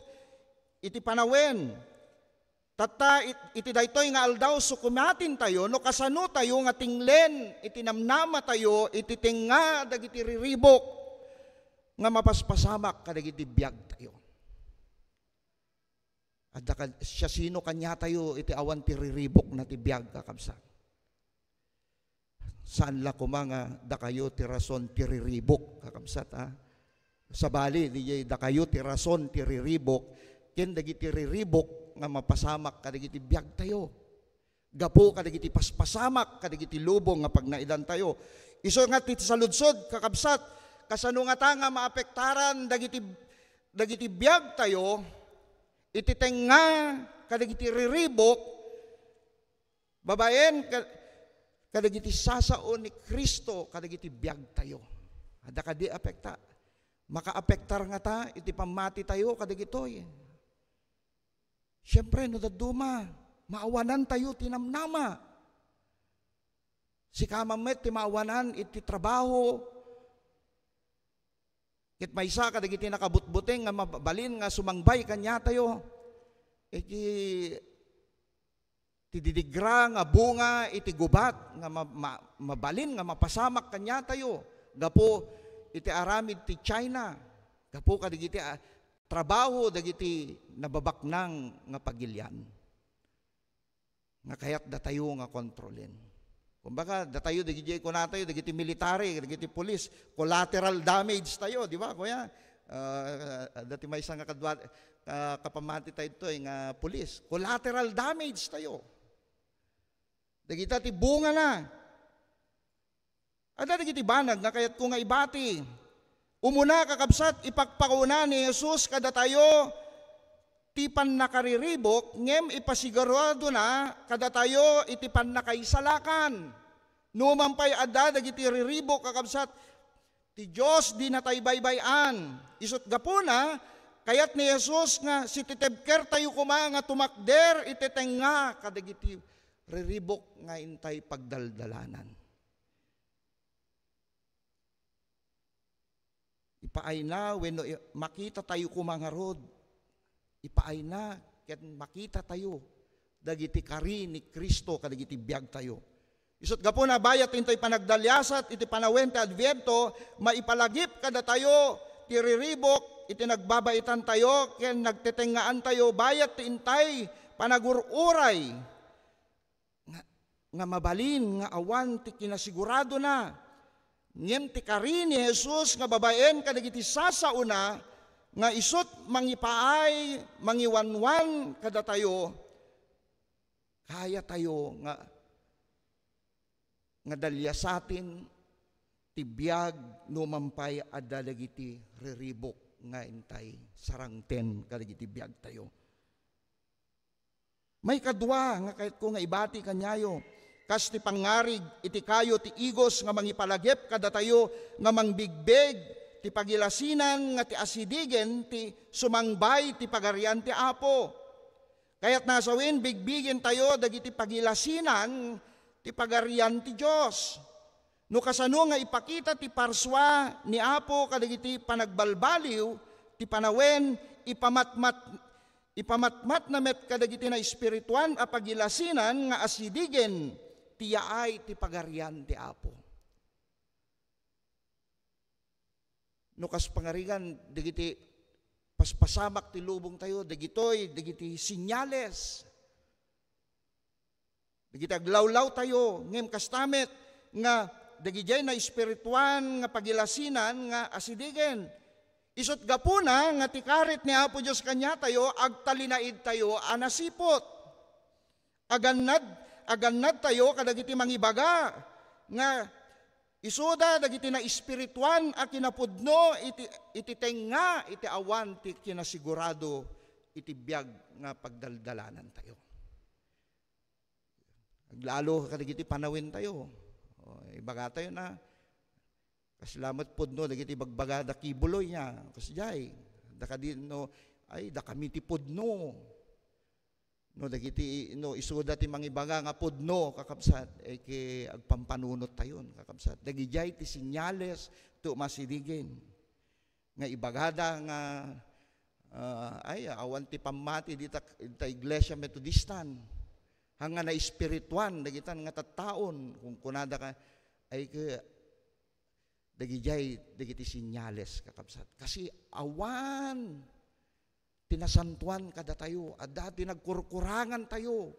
iti panawen. Tatta it-, iti daytoy nga aldaw, sukumatintayo no kasano tayo nga tinglen iti namnamatayo iti tengnga dagiti riribuk nga mapaspasamak kadagiti biagtayo. Adda kad-, siasino kaniatayo iti awan ti riribukna ti biag, kakabsat? Saan la koma nga dakayo ti rason ti riribuk, kakabsat, a? Sabali, diay dakayo ti rason ti riribuk, ken dagiti riribuk nga mapasamak kadagiti biagtayo. Gapu kadagiti paspasamak kadagiti lubong nga pagnaedantayo. Isu nga ti saludsod, kakabsat, kasano ngata nga maapektaran dagiti, dagiti biagtayo iti tengnga kadagiti riribuk, babaen ka-, kadagiti sasao ni Cristo kadagiti biagtayo. Adda kadi apekta? Makaapektar ngata iti pammatitayo kadagitoy? Siempre, no dadduma, maawanantayo ti namnama. Sika man met ti maawanan iti trabaho, ket maysa kadagiti nakabutbuteng nga mabalin nga sumangbay kaniatayo. Iti, ti didigra nga bunga iti gubat nga ma-, ma-, mabalin nga mapasamak kaniatayo gapu iti aramid ti China, gapu kadagiti, ah, trabaho dagiti nababaknang nga pagilian nga kayat datayo nga kontrolen. Kumbaga, datayo, dagiti kunatayo, dagiti military, dagiti pulis, collateral damage tayo, di ba, kuya? Ah, dati maysa nga kadwa, ah, kapamati tayo to, eh, nga pulis. Collateral damage tayo. Dagita ti bunga na. Adda dagiti banag nga kayatko nga ibati. Umuna, kakabsat, ipakpakuna ni Jesus kadatayo ti pannakariribuk, ngem ipasiguradona kadatayo iti pannakaisalakan. Numan pay adda dagiti riribuk, kakabsat, ti Dios dinatay baybay-an. Isut' gapuna, kayat ni Jesus nga sititibkertayo koma nga tumakder iti tengnga kadagiti riribuk nga intay pagdaldalanan. Ipaayna wenno i-, makitatayo koma ngarud. Ipaayna ken makitatayo dagiti kari ni Cristo kadagiti biagtayo. Isut' gapuna, bayat intay panagdaliasat iti panawen ti Adviento, maipalagip kadatayo ti riribuk iti nagbabaitantayo ken nagtetengngaantayo bayat ti intay panagur-uray nga, nga mabalin nga awan ti kinasiguradona, ngem ti kari ni Jesus nga babaen kadagiti sasaona nga isut' mangipaay, mangiwanwan kadatayo, kayatayo nga, nga daliasaten ti biag numan pay adda dagiti riribuk nga intay sarangten kadagiti biagtayo. Maikadua nga kayatko nga ibati kaniayo, kas ti pangngarig iti kayo ti igos nga mangipalagip kadatayo nga mangbigbig ti pagilasinan nga ti asidigen ti sumangbay ti Pagarian ti Apo. Kayatna a sawen, bigbigentayo dagiti pagilasinan ti Pagarian ti Dios. No kasano nga ipakita ti parsua ni Apo kadagiti panagbalbaliw ti panawen, ipamatmat-, ipamatmatna met kadagiti naespirituan a pagilasinan nga asidigen ti yaay ti Pagarian ti Apo. No kas pangarigan, dagiti paspasamak ti lubongtayo, dagitoy, dagiti sinyales. Dagiti aglawlawtayo, ngem kasta met nga dagidiay naespirituan nga pagilasinan nga asidigen. Isut' gapuna nga ti karit ni Apo Dios kaniatayo, agtalinaedtayo a nasiput. Agannad, agannadtayo kadagiti mangibaga nga isuda dagiti naespirituan a kinapudno iti, iti tengnga iti awan ti kinasigurado iti biag nga pagdaldalanantayo. Aglalo kadagiti panawentayo. O, ibagatayo na, kasla met pudno dagiti bagbagada kibuloy niya. Kasdiay, da kadi no, ay, da kami ti pudno. No dagiti, no isuda ti mangibaga nga pudno, kakabsat, eh, ki agpampanunottayon, kakabsat. Dagidiay ti sinyales ti umasidigen nga ibagada nga, ah, ay, awan ti pammati dita, dita Iglesia Metodistan. Haan nga naespirituan dagitan nga tattaon, kunkunada ka, ay, ke, dagidiay, dagiti senyales, kakabsat. Kasi awan ti nasantoan kadatayo, adda ti nagkurkurangantayo.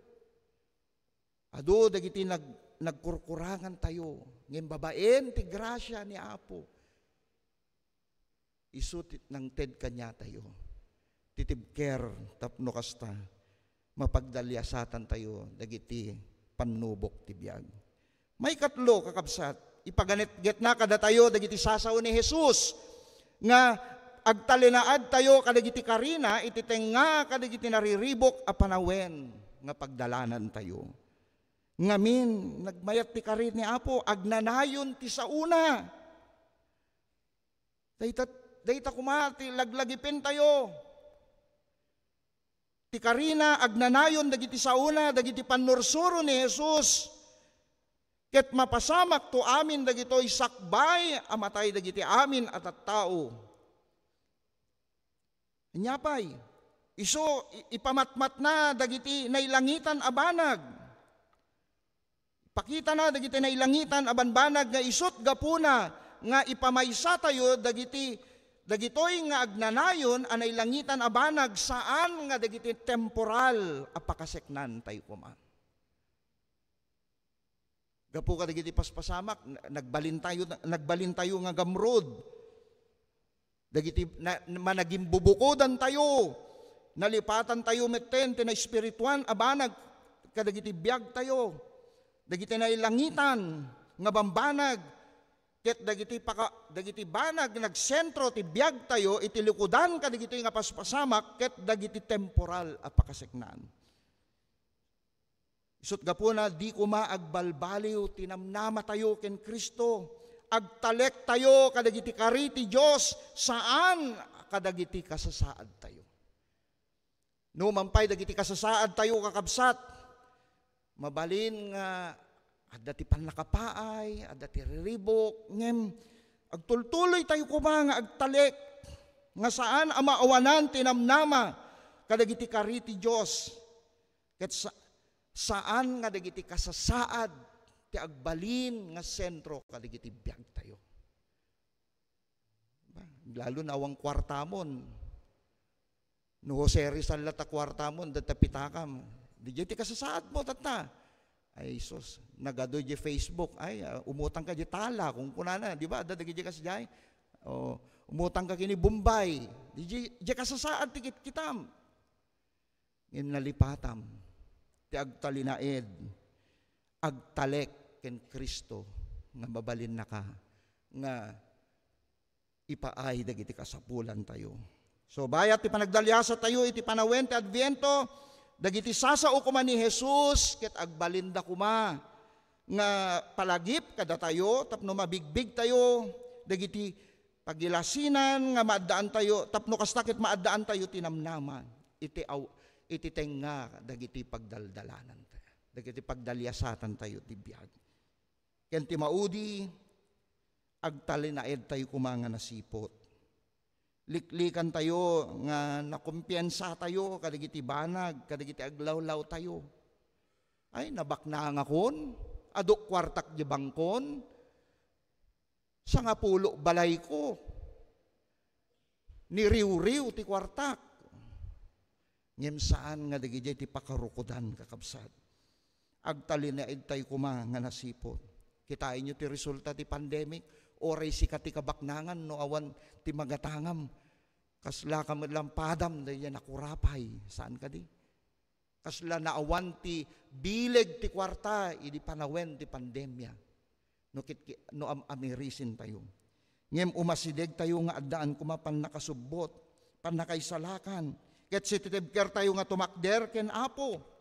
Adu dagiti nag-, nagkurkurangantayo, ngem babaen ti grasia ni Apo, isu ti nangted kaniatayo ti tibker tapno kasta mapagdaliasatantayo dagiti pannubok ti biag. Maikatlo, kakabsat, ipaganetgetna kadatayo dagiti sasao ni Jesus nga agtalinaedtayo kadagiti karina iti tengnga kadagiti nariribuk a panawen nga pagdalanantayo. Ngamin, nagmayat ti kari ni Apo, agnanayon ti saona. Dayta, dayta koma ti laglagipentayo. Ti karina, agnanayon dagiti saona, dagiti pannursuro ni Jesus. Ket mapasamakto amin dagitoy sakbay a matay dagiti amin a tattao. Ania pay? Isu, i-, ipamatmatna dagiti nailangitan a banag. Pakitana dagiti nailangitan a banbanag nga isut gapuna nga ipamaysatayo dagiti, dagitoy nga agnanayon a nailangitan a banag saan nga dagiti temporal a pakaseknan tayo koma. Gapu kadagiti paspasamak, na-, nagbalintayo, nagbalintayo nga gamrud. Dagiti na-, managimbubukodantayo, nalipatantayo metten ti naespirituan a banag kadagiti biagtayo. Dagiti nailangitan nga bambanag, ket dagiti paka-, dagiti banag nagsentro ti biagtayo iti likudan kadagiti nga paspasamak ket dagiti temporal a pakaseknan. Isut gapuna, di koma agbalbaliw ti namnamatayo ken Cristo. Agtalektayo kadagiti kari ti Dios, saan kadagiti kasasaadtayo. No man pay dagiti kasasaadtayo, kakabsat, mabalin nga adda ti pannakapaay, adda ti riribuk, ngem agtultuloytayo koma nga agtalek nga saan a maawanan ti namnama kadagiti kari ti Dios. Ket sa-, saan nga dagiti kasasaad ti agbalin nga sentro kadagiti biagtayo. Ba, lalo na awan kuartamon. No Jose Rizal la ta kuartamon, data pitakam. Di ti kasasaadmo, tatta. Ay, sus, nagadu di Facebook. Ay, ah, umutang ka di tala, kung kunana, di ba? Adda dagiti kasdiay. O, umutang ka kini Bombay. Di, di, di kasasaad ti kitkitam. Ngem nalipatam ti agtalinaed, agtalek ken Cristo nga mabalinnaka nga ipaay dagiti kasapulantayo. So, bayat ti panagdaliasatayo iti panawen ti Adviento, dagiti sasao koma ni Jesus ket agbalinda koma nga palagip kadatayo tapno mabigbigtayo dagiti pagilasinan nga maaddaantayo, tapno kasta ket maaddaantayo ti namnama iti aw-, iti tengnga dagiti pagdaldalananta, dagiti pagdaliasatantayo ti biag. Ken ti maudi, agtalinaedtayo koma nga nasiput. Liklikantayo nga nakumpiensatayo kadagiti banag, kadagiti aglawlawtayo. Ay, nabaknangakon, adu kuartak di bangkon, sangapulo balayko. Niriwriw ti kuartak. Ngem saan nga dagidiay ti pakarukodan, kakabsat. Agtalinaedtayo koma nga nasiput. Kitaenyo ti resulta ti pandemic. Uray sika ti kabaknangan no awan ti magatangam. Kasla ka met la padam, daydiay nakurapay. Saan kadi? Kasla naawan ti bileg ti kuarta idi panawen ti pandemia. No kit-, no am-, amirisintayo. Ngem umasidegtayo nga addaan koma pannakasubbot, pannakaisalakan, ket sititibkertayo nga tumakder ken Apo.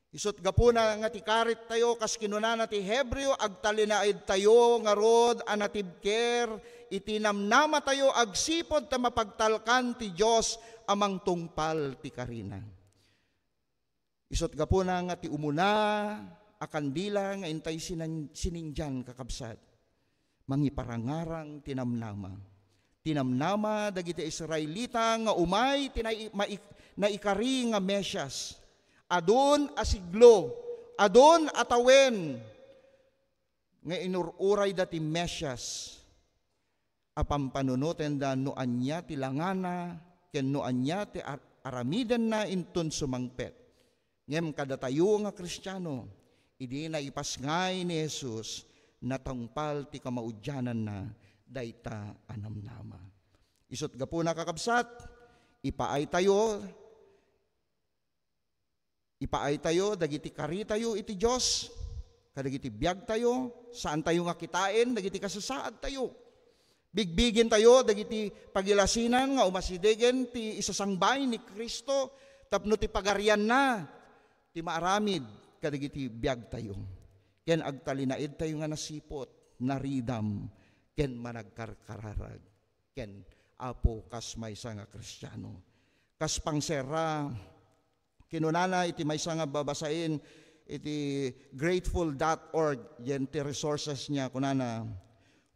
Isut gapuna nga ti karittayo, kas kinunana ti Hebreo, agtalinaedtayo ngarud a natibker iti namnamatayo agsipud ta mapagtalkan ti Dios a mangtungpal ti karina. Isut gapuna nga ti umuna a kandila nga intay sinan-, sinindian, kakabsat, mangiparangarang ti namnama. Inamnama dagiti Israelita nga umay ti nai-, mai-, naikari nga Mesias. Adun a siglo, adun a tawen nga inur-urayda ti Mesias a pampanunotenda no ania ti langana ken no ania ti ar-, aramidenna inton sumangpet. Ngem kadatayo nga Kristiano, idi naipasngay ni Jesus, natungpal ti kamaudiananna dayta a namnama. Isut' gapuna, kakabsat, ipaaytayo, ipaaytayo dagiti karitayo iti Dios, kadagiti biagtayo, saantayo nga kitaen dagiti kasasaadtayo. Bigbigentayo dagiti pagilasinan nga umasidegen ti isasangbay ni Cristo tapno ti pagarianna ti maaramid kadagiti biagtayo. Ken agtalinaedtayo nga nasiput, naridam, ken managkarkararag ken Apo kas maysa nga Kristiano. Kas pangserra, kinunana iti maysa nga babasaen iti grateful dot org, diay ti resources niya, kunana,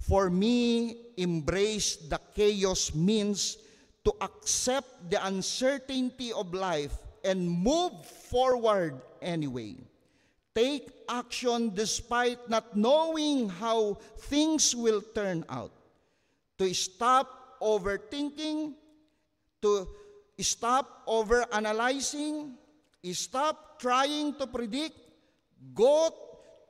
"For me, embrace the chaos means to accept the uncertainty of life and move forward anyway. Take action despite not knowing how things will turn out. To stop overthinking, to stop overanalyzing, stop trying to predict, go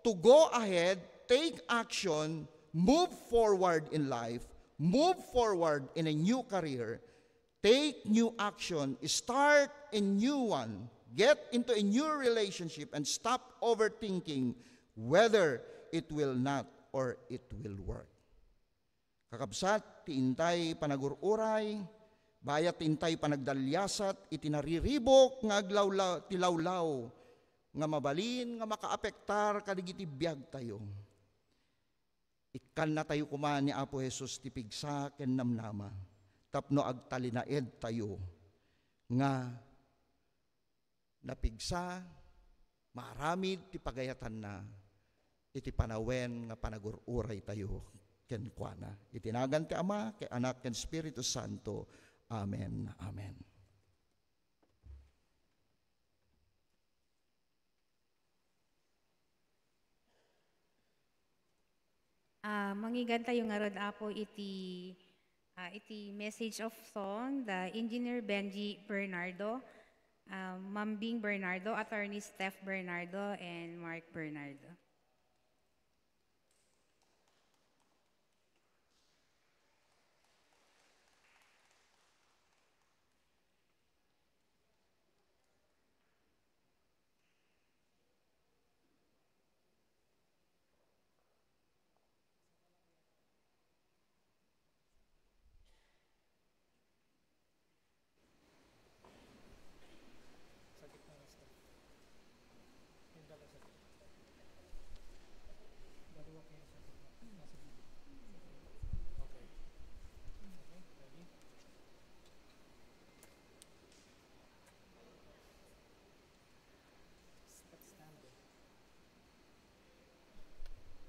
to go ahead, take action, move forward in life, move forward in a new career, take new action, start a new one, get into a new relationship, and stop overthinking whether it will not or it will work." Kakabsat, ti intay panagur-uray, bayat ti intay panagdaliasat iti nariribuk nga aglawla-, ti lawlaw nga mabalin nga makaapektar kadagiti biagtayo. Ikkannatayo koma ni Apo Jesus ti pigsa ken namnama tapno agtalinaedtayo nga napigsa, maaramid ti pagayatanna iti panawen nga panagur-uraytayo kenkuana. Iti nagan ti Ama, ken Anak, ken Espiritu Santo. Amen. Amen. Ah, mangigantayo ngarud, Apo, iti, ah, iti message of song, the Engineer Benji Bernardo, ah, Mambing Bernardo, Attorney Steph Bernardo, and Mark Bernardo.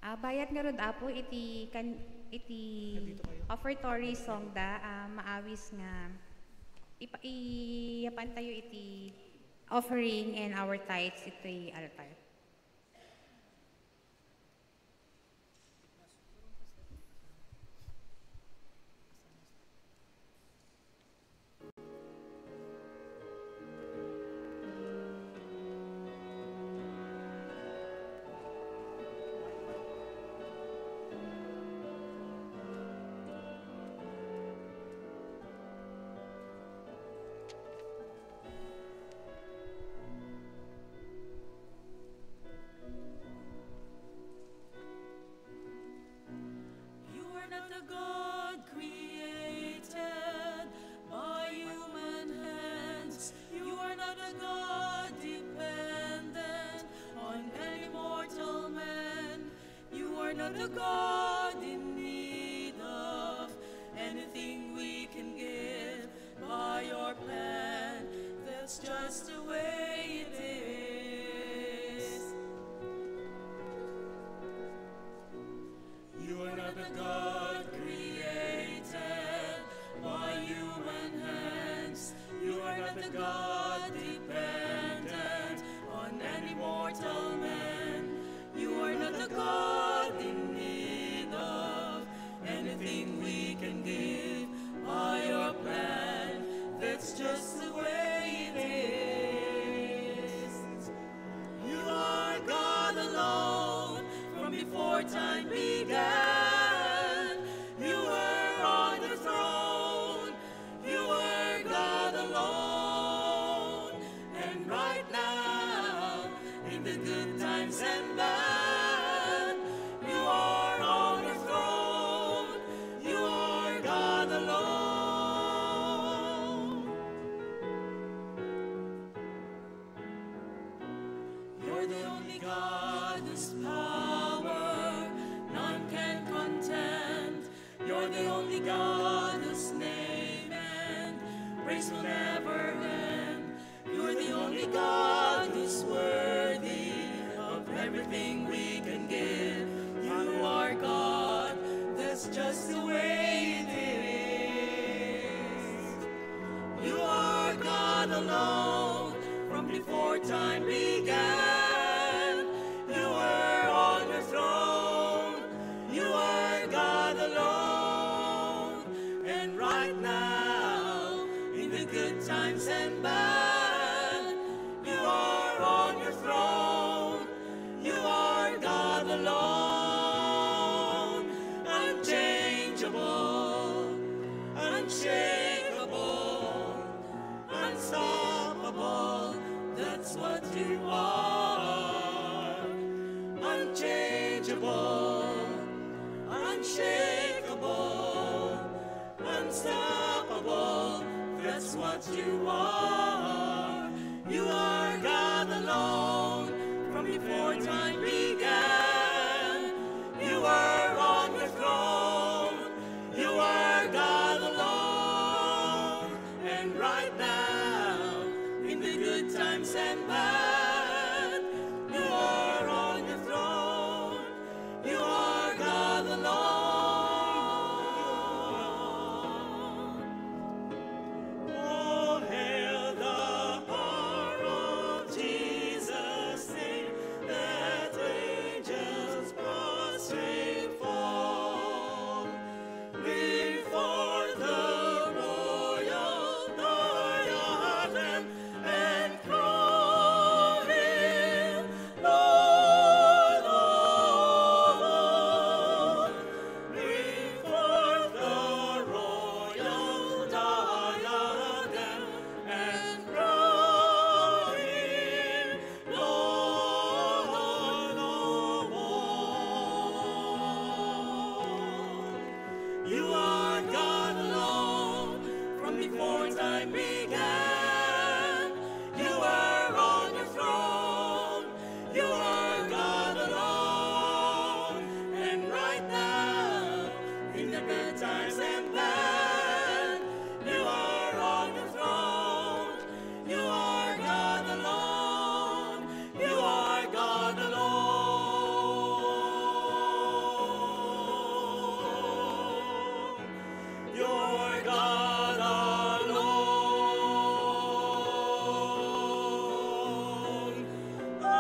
Ah, bayat ngarud, Apo, iti kan-, iti offertory song da, ah, maawis nga ipa-, iyapantayo iti offering and our tithes iti altar. You are not a God created by human hands. You are not a God dependent on any mortal man. You are not a God in need of anything we can give by your plan. That's just the way it is. You are not a God created only God whose name and praise will never end. You're the only God who's worthy of everything we can give. You are God, that's just the way it is. You are God alone from before time began. You were on your throne. You are God alone. And right now, in the good times and bad, you are on your throne. You are God alone. Unchangeable, unshakable, unstoppable, that's what you are. Unchangeable, unshakable, unstoppable, that's what you are. You are God alone from before time began. You are on your throne. You are God alone. And right now, in the good times and bad, you are on your throne. You are God alone. Oh, hail the power of Jesus' name, that angels prostrate fall. Bring forth the royal diadem and crown him Lord of all. Bring forth the royal diadem and crown him Lord of all. You are God alone from before time began. You are on your throne. You are God alone. And right now, in the good times and bad, you are on your throne. You are God alone. You are God alone. You're God alone. Alone.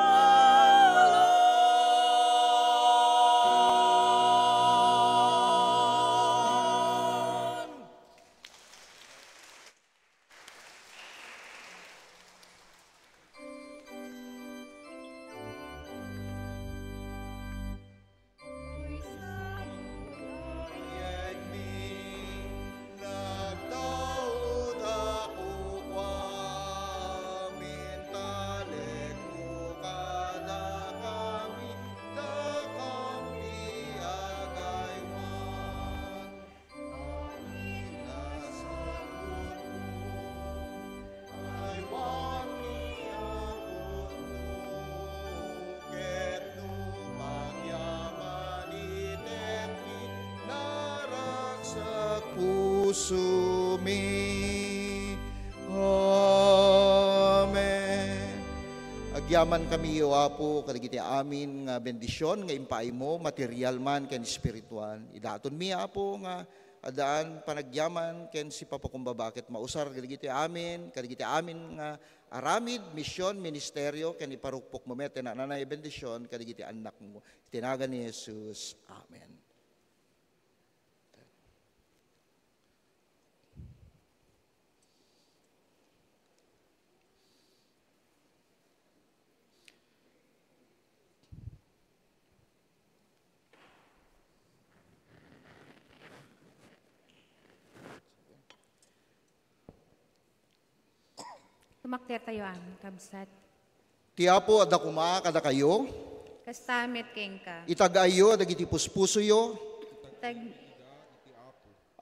Amin a saputmo, aywanmi a pudno, ket no agyaman itetmi, naragsak pusomi. Amen. Agyamankami, O Apo, kadagiti amin nga bendision nga impaaymo, material man ken espiritual. Idatonmi, Apo, nga addaan panagyaman ken sipapakumbaba ket mausar kadagiti amin, kadagiti amin nga aramid, mision, ministerio, ken iparukpokmo met ti nananaya bendision kadagiti annakmo. Iti nagan ni Jesus. Amen. Tumakdertayo amin, kabsat. Ti Apo adda koma kadakayo. Kasta met kenka. Itag-ayyo dagiti puspusoyo. Itag-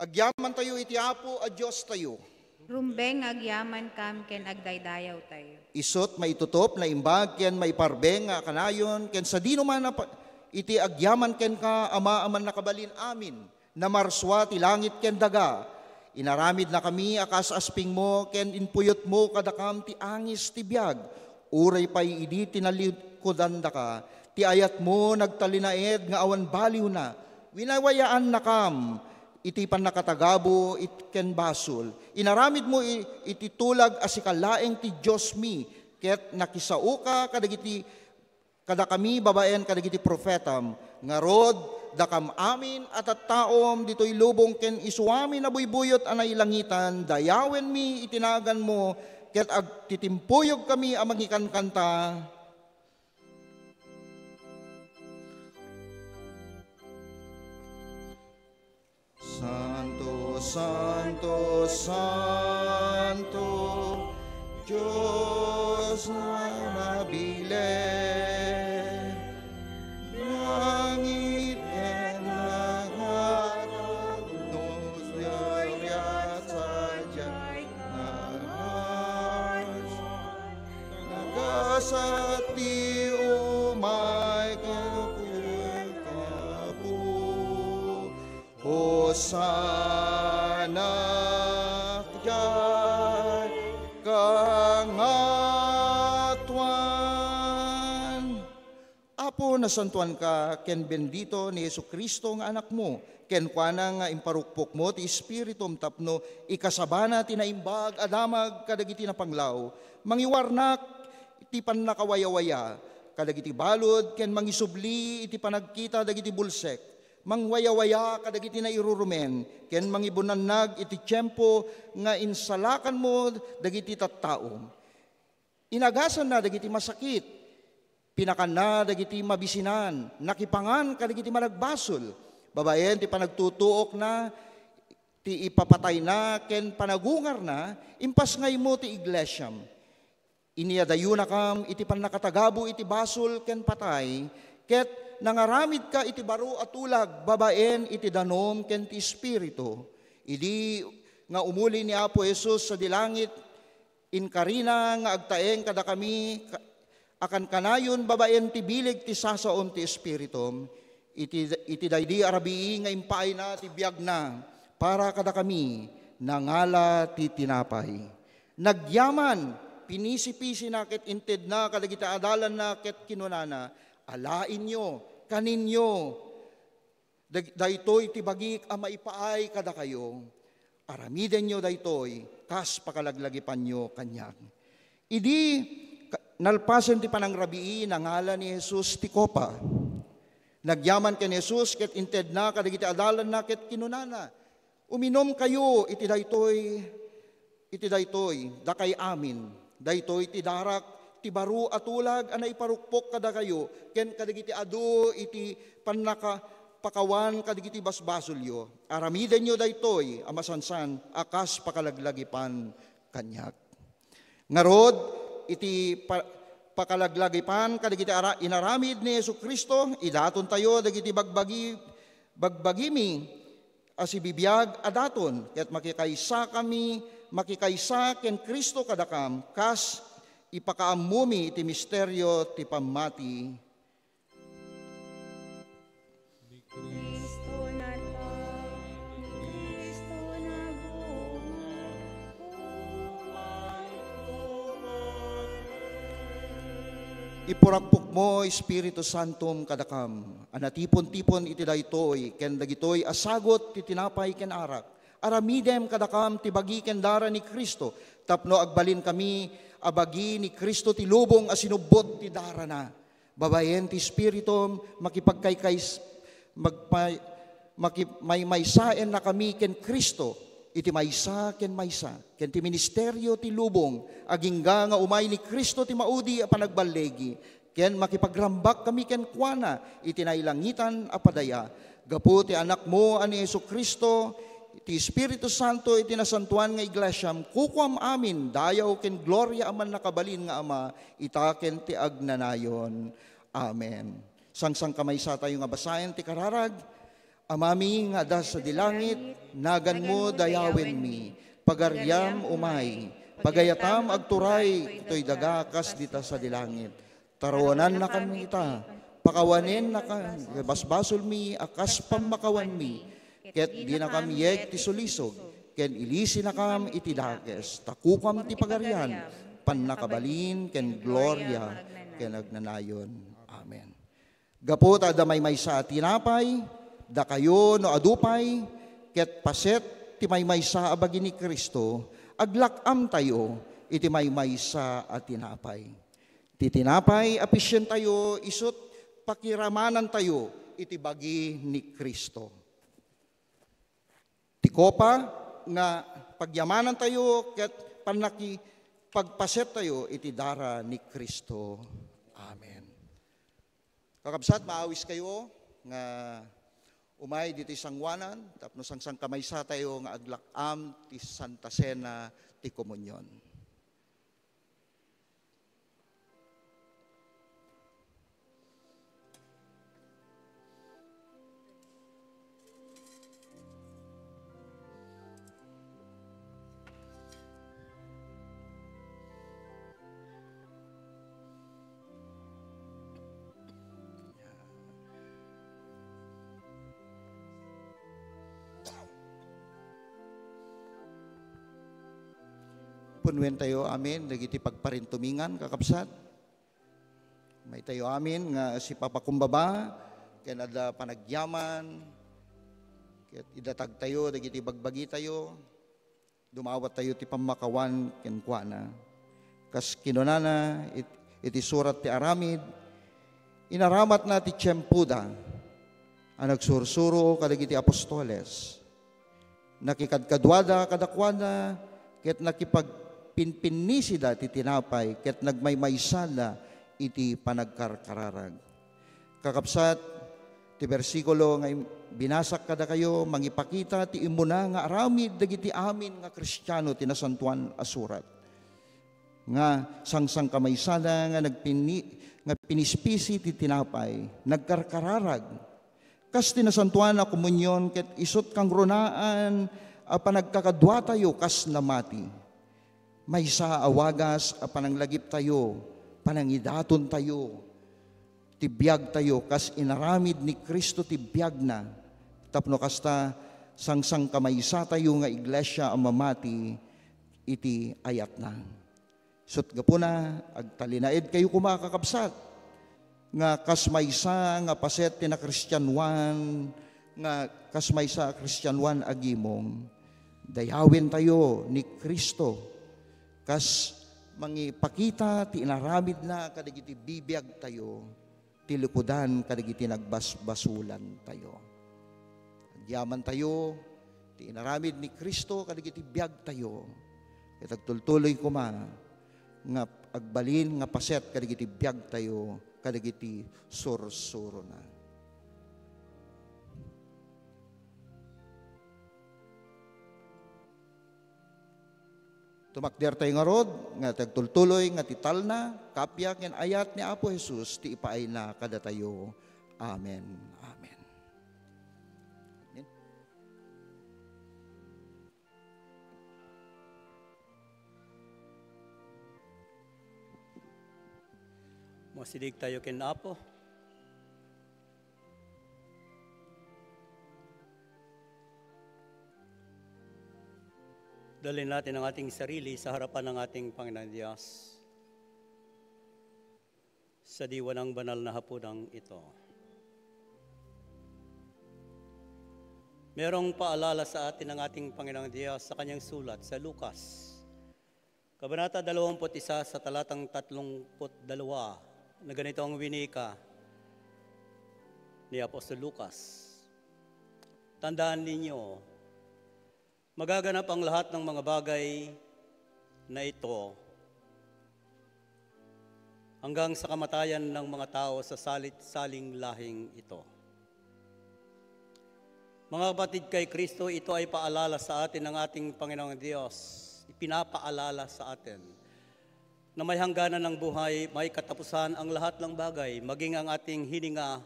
Agyamantayo iti Apo a Diostayo. Rumbeng nga agyamankam ken agdaydayawtayo. Isut' maitutop, naimbag ken maiparbeng nga kanayon ken sadino man a pa-, iti agyaman kenka, Ama a Mannakabalin-amin. Namarsua ti langit ken daga. Inaramidnakami a kas-aspingmo ken impuyotmo kadakam ti angis ti biag. Uray pay idi tinallikudandaka, ti ayatmo nagtalinaed nga awan baliwna. Winawayaannakam iti pannakatagabo it-, ken basol. Inaramidmo i-, iti tulag a sika laeng ti Diosmi, ket nakisaoka kadagiti kadakami babaen kadagiti profetam. Ngarud, dakam amin a tattaom ditoy lubong ken isu amin a buybuyot a nailangitan, dayawenmi iti naganmo, ket agtitimpuyokkami a mangikankanta. Santo, Santo, Santo, Dios a nabileg. Langit ken daga, no, gloria sadiay, nagasat ti umay ken Apo. Hosanna diay kangatoan. Apo, nasantoanka ken bendito ni Jesu-Cristo nga Anakmo. Kenkuana nga imparukpokmo ti Espiritum tapno ikasabana ti naimbag a damag kadagiti napanglaw. Mangiwarnak ti pannakawayawaya kadagiti balud ken mangisubli iti panagkita dagiti bulsek. Mangwayawaya kadagiti nairurumen, ken mangibunannag iti tiempo nga insalakanmo dagiti tattao. Inagasanna dagiti masakit, pinakanna dagiti mabisinan, nakipangan kadagiti managbasol, babaen ti panagtutuokna, ti ipapatayna, ken panagungarna, impasngaymo ti iglesiam. Iniyadayonakam iti pannakatagabo iti basol ken patay, ket nangaramidka iti baro a tulag babaen iti danum ken ti Espiritu. Idi nga umuli ni Apo Jesus sadi langit, inkarina nga agtaeng kadakami ka-, a kankanayon babaen ti bileg ti sasaom ti Espiritum, iti, iti daydi a rabii nga impaayna ti biagna para kadakami, nangala ti tinapay. Nagyaman, pinisipisina ket intedna kadagiti adalanna ket kinunana, "Alaenyo, kaninyo, dag-, daytoy ti bagik a maipaay kadakayo. Aramidenyo daytoy kas pakalaglagipanyo kaniak." Idi ka-, nalpasen ti panangrabii, nangala ni Jesus ti kopa. Nagyaman ken Jesus ket intedna kadagiti adalanna ket kinunana, "Uminumkayo iti daytoy, iti daytoy, dakay amin. Daytoy ti darak ti baro a tulag a naiparukpok kadakayo ken kadagiti adu iti pannakapakawan kadagiti basbasolyo. Aramidenyo daytoy a masansan a kas pakalaglagipan kaniak." Ngarud, iti pa-, pakalaglagipan kadagiti ara-, inaramid ni Jesu-Cristo, idatontayo dagiti bagbagi-, bagbagimi a sibibiag a daton, ket makikaysakami, makikaysa ken Cristo kadakam, kas ipakaammomi iti misterio ti pammati. Ni Cristo natag, ni Cristo nagungar, umay kumanen. Iparakpokmo, Espiritu Santom, kadakam, a natipon-tipon iti daytoy, ken dagitoy a sagut ti tinapay ken arak. Aramidem kadakam ti bagi ken dara ni Cristo, tapno agbalinkami a bagi ni Cristo ti lubong a sinubbot ti darana. Babaen ti Espiritum, makipagkaykays-, magpay-, maki-, maymaysaennakami ken Cristo iti maysa ken maysa, ken ti ministerio ti lubong, agingga nga umay ni Cristo ti maudi a panagballigi, ken makipagrambak kami kenkuana iti nailangitan a padaya. Gapu ti Anakmo a ni Jesu-Cristo, ti Espiritu Santo iti nasantoan nga iglesiam, kukuam amin dayaw ken gloria a mannakabalin nga Ama, ita ken ti agnanayon. Amen. Sangsangkamaysatayo nga basaen ti kararag. Amami nga adda sadi langit, naganmo dayawenmi, pagariam umay, pagayatam agturay ditoy daga kas dita sadi langit. Taruanannakami ita, pakawanennaka basbasolmi a kas pammakawanmi, ket dinakam yeg ti sulisog, ken ilisinakam iti dakes, ta kukam ti pagarian, pannakabalin, ken gloria, ken agnanayon. Amen. Gapu ta adda maymaysa a tinapay, dakayo no adu pay, ket paset ti maymaysa a bagi ni Cristo, aglak-amtayo iti maymaysa a tinapay. Ti tinapay a pisientayo isut' pakiramanantayo iti bagi ni Cristo. Ti kopa nga pagyamanantayo ket pannakipagpasettayo iti dara ni Cristo. Amen. Kakabsat, maawiskayo nga umay ditoy sangoanan tapno sangsangkamaysatayo nga aglak-am ti Santa Cena ti Komunion. Punuen tayo amin dagiti pagparintumingan, kakabsat. Maytayo amin nga sipapakumbaba, ken adda panagyaman, ket idatagtayo dagiti bagbagitayo, dumawattayo ti pammakawan kenkuana. Kas kinunana it-, iti surat ti aramid, inaramatna ti tiempoda a nagsursuro kadagiti apostoles. Nakikadkaduada kadakuada ket nakipagpinpinnisida ti tinapay ket nagmaymaysada iti panagkarkararag. Kakabsat, ti bersikulo nga im-, binasak kadakayo mangipakita ti immuna nga aramid dagiti amin nga Kristiano ti Nasantoan a Surat. Nga sangsangkamaysada nga nagpinni-, nga pinispisi ti tinapay, nagkarkararag. Kas ti Nasantoan a Komunion ket isut' kangrunaan a panagkakaduatayo kas namati. Maysa a wagas a pananglagiptayo, panangidatontayo, ti biagtayo kas inaramid ni Cristo ti biagna, tapno kasta, sangsangkamaysatayo nga iglesia a mamati iti ayatna. Isut' gapuna, agtalinaedkayo koma, kakabsat, nga kas maysa nga paset ti nakristianoan, nga kas maysa a kristianoan a gimong, dayawentayo ni Cristo kas mangipakita ti inaramidna kadagiti bibiagtayo ti likudan kadagiti nagbasbasulantayo. Agyamantayo ti inaramid ni Cristo kadagiti biagtayo, ket agtultuloy koma nga agbalin nga paset kadagiti biagtayo kadagiti sursurona. Tumakdertayo ngarud nga ti agtultuloy nga ti talna, kappia ken ayat ni Apo Jesus ti ipaayna kadatayo. Amen. Amen. Amen. Masidigtayo ken Apo. Dalin natin ang ating sarili sa harapan ng ating Panginoon Diyos sa diwa ng banal na hapunan ito. Merong paalala sa atin ng ating Panginoong Diyos sa kanyang sulat sa Lucas. Kabanata dalawampu't isa sa talatang tatlumpu't dalawa na ganito ang winika ni Apostol Lucas, "Tandaan ninyo, magaganap ang lahat ng mga bagay na ito hanggang sa kamatayan ng mga tao sa salit-saling lahing ito." Mga kapatid kay Kristo, ito ay paalala sa atin ng ating Panginoong Diyos. Ipinapaalala sa atin na may hangganan ng buhay, may katapusan ang lahat ng bagay, maging ang ating hininga,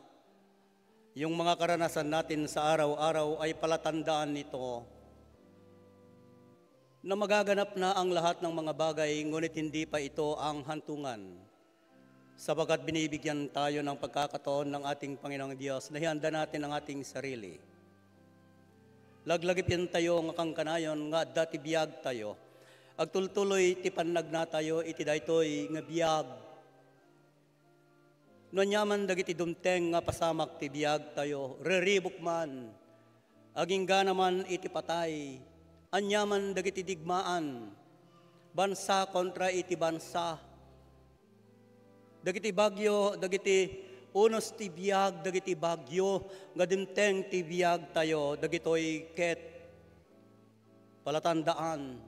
yung mga karanasan natin sa araw-araw ay palatandaan nito na magaganap na ang lahat ng mga bagay, ngunit hindi pa ito ang hantungan. Sapagkat binibigyan tayo ng pagkakataon ng ating Panginoong Diyos na ihanda natin ang ating sarili. Laglagipientayo nga kankanayon nga adda ti biagtayo. Agtultuloy ti pannagnatayo iti daytoy nga biag. No aniaman dagiti dumteng nga pasamak ti biagtayo, riribuk man, aginggana man iti patay, aniaman dagiti digmaan, bansa kontra iti bansa, dagiti bagyo, dagiti unos ti biag, dagiti bagyo nga dimteng ti biagtayo, dagitoy ket palatandaan,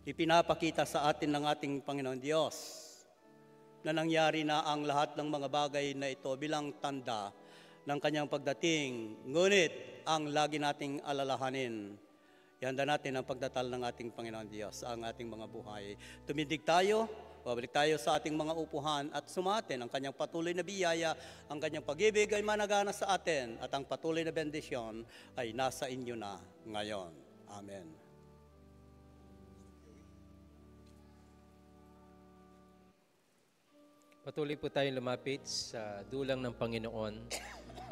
ipinapakita sa atin ng ating Panginoon Diyos na nangyari na ang lahat ng mga bagay na ito bilang tanda ng kanyang pagdating. Ngunit ang lagi nating alalahanin, ihanda natin ang pagdatal ng ating Panginoon Diyos, ang ating mga buhay. Tumindig tayo, babalik tayo sa ating mga upuhan at sumatin ang kanyang patuloy na biyaya, ang kanyang pag-ibig ay managana sa atin at ang patuloy na bendisyon ay nasa inyo na ngayon. Amen. Patuloy po tayong lumapit sa dulang ng Panginoon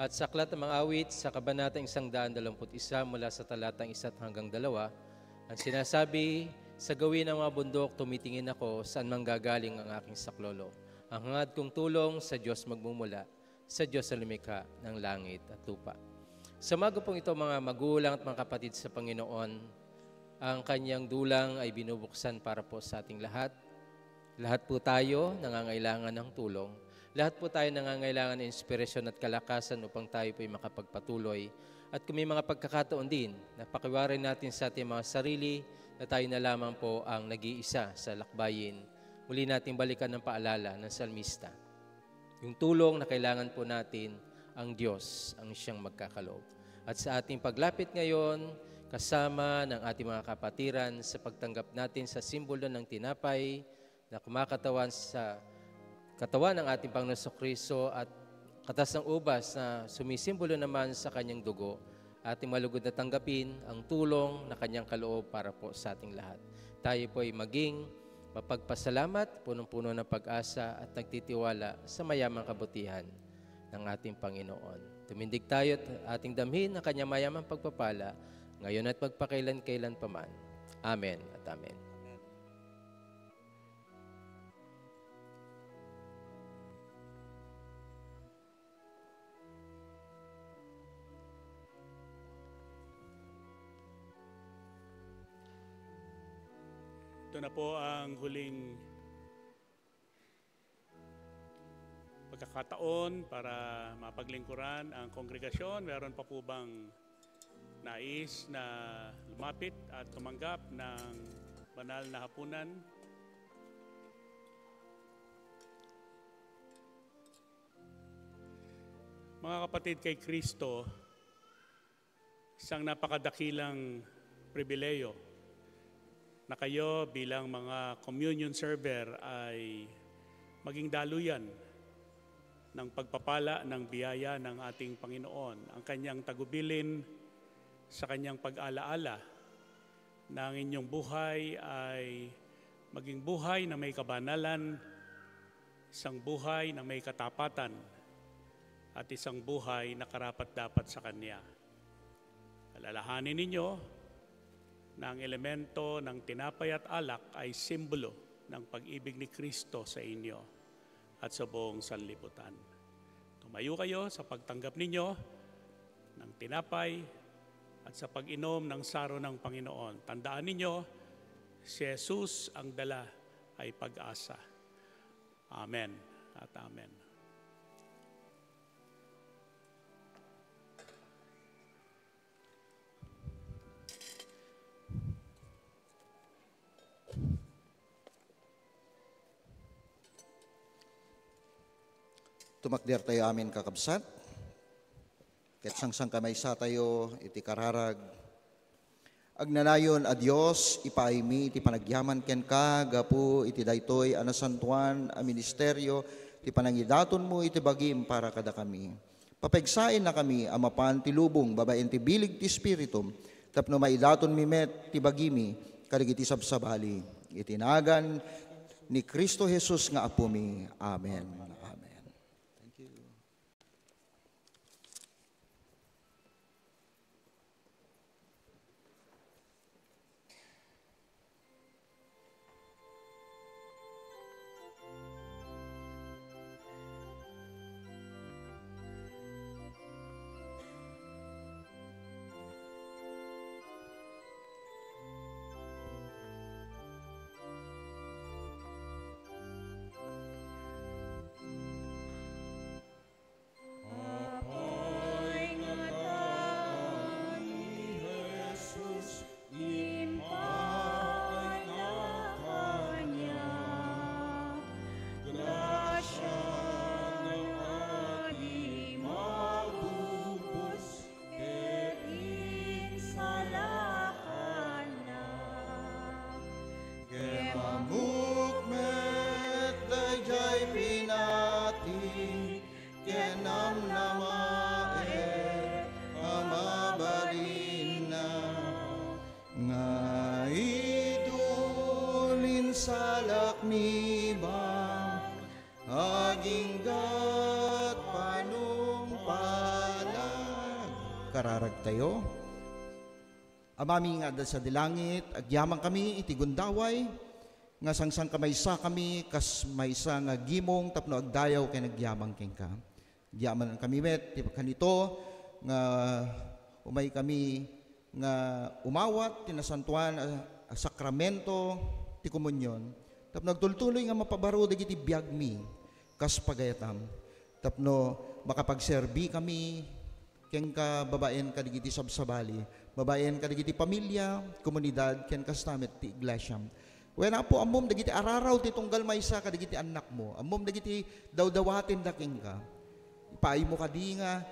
at sa aklat ng mga awit sa kabanatang isang daan dalawampu't isa mula sa talatang isa't hanggang dalawa, ang sinasabi, "Sa gawin ng mga bundok tumitingin ako, saan manggagaling ang aking saklolo? Ang hangad kong tulong sa Diyos magmumula, sa Diyos na lumikha ng langit at lupa." Sa umaga pong ito, mga magulang at mga kapatid sa Panginoon, ang kanyang dulang ay binubuksan para po sa ating lahat. Lahat po tayo nangangailangan ng tulong. Lahat po tayo nangangailangan ng inspirasyon at kalakasan upang tayo po'y makapagpatuloy. At kung may mga pagkakataon din, napakiwaray natin sa ating mga sarili na tayo na lamang po ang nag-iisa sa lakbayin, muli nating balikan ang paalala ng salmista. Yung tulong na kailangan po natin, ang Diyos ang siyang magkakaloob. At sa ating paglapit ngayon, kasama ng ating mga kapatiran sa pagtanggap natin sa simbolo ng tinapay na kumakatawan sa katawan ng ating Panginoon Kristo at katas ng ubas na sumisimbolo naman sa kanyang dugo, ating malugod na tanggapin ang tulong na kanyang kaloob para po sa ating lahat. Tayo po ay maging mapagpasalamat, punong-puno ng pag-asa at nagtitiwala sa mayamang kabutihan ng ating Panginoon. Tumindig tayo at ating damhin ang kanyang mayamang pagpapala, ngayon at magpakailan-kailan pa man. Amen at amen. Ito na po ang huling pagkakataon para mapaglingkuran ang kongregasyon. Meron pa po bang nais na lumapit at tumanggap ng banal na hapunan? Mga kapatid kay Kristo, isang napakadakilang pribilehiyo na kayo bilang mga communion server ay maging daluyan ng pagpapala ng biyaya ng ating Panginoon, ang kanyang tagubilin sa kanyang pag-alaala na ang inyong buhay ay maging buhay na may kabanalan, isang buhay na may katapatan, at isang buhay na karapat-dapat sa Kanya. Alalahanin ninyo na ang elemento ng tinapay at alak ay simbolo ng pag-ibig ni Kristo sa inyo at sa buong sanlibutan. Tumayo kayo sa pagtanggap ninyo ng tinapay at sa pag-inom ng saro ng Panginoon. Tandaan ninyo, si Jesus ang dala ay pag-asa. Amen at amen. Tumakder tayo amin, kakabsat. Ket sangsangkamaysatayo iti kararag. Agnanayon a Dios, ipaaymi ti panagyaman kenka gapu iti daytoy a nasantoan a ministerio ti panangidatonmo iti bagim para kadakami. Papegsainnakami a mapan ti lubong babaen ti bileg ti Espiritum tapno maidatonmi met ti bagimi kadagiti sabsabali. Iti nagan ni Cristo Jesus nga Apomi. Amen. Amen. Thank you. Ni ba aginggat panungpalag. Kararagtayo. Amami nga adda sadi langit, agyamankami iti gundaway, nga sangsangkamaysakami kas maysa nga gimong tapno agdayaw ken agyaman kenka. Agyamankami met ti kanito nga umaykami nga umawat ti nasantoan a, a sakramento ti komunion tapno agtultuloy nga mapabaro dagiti biagmi kas pagayatam tapno makapagserbikami kenka babaen kadagiti sabsabali, babaen kadagiti pamilia, komunidad, ken kasta met ti iglesiam. Wen, Apo, ammom dagiti araraw ti tunggal maysa kadagiti annakmo. Ammom dagiti dawdawatenda kenka. Ipaaymo kadi nga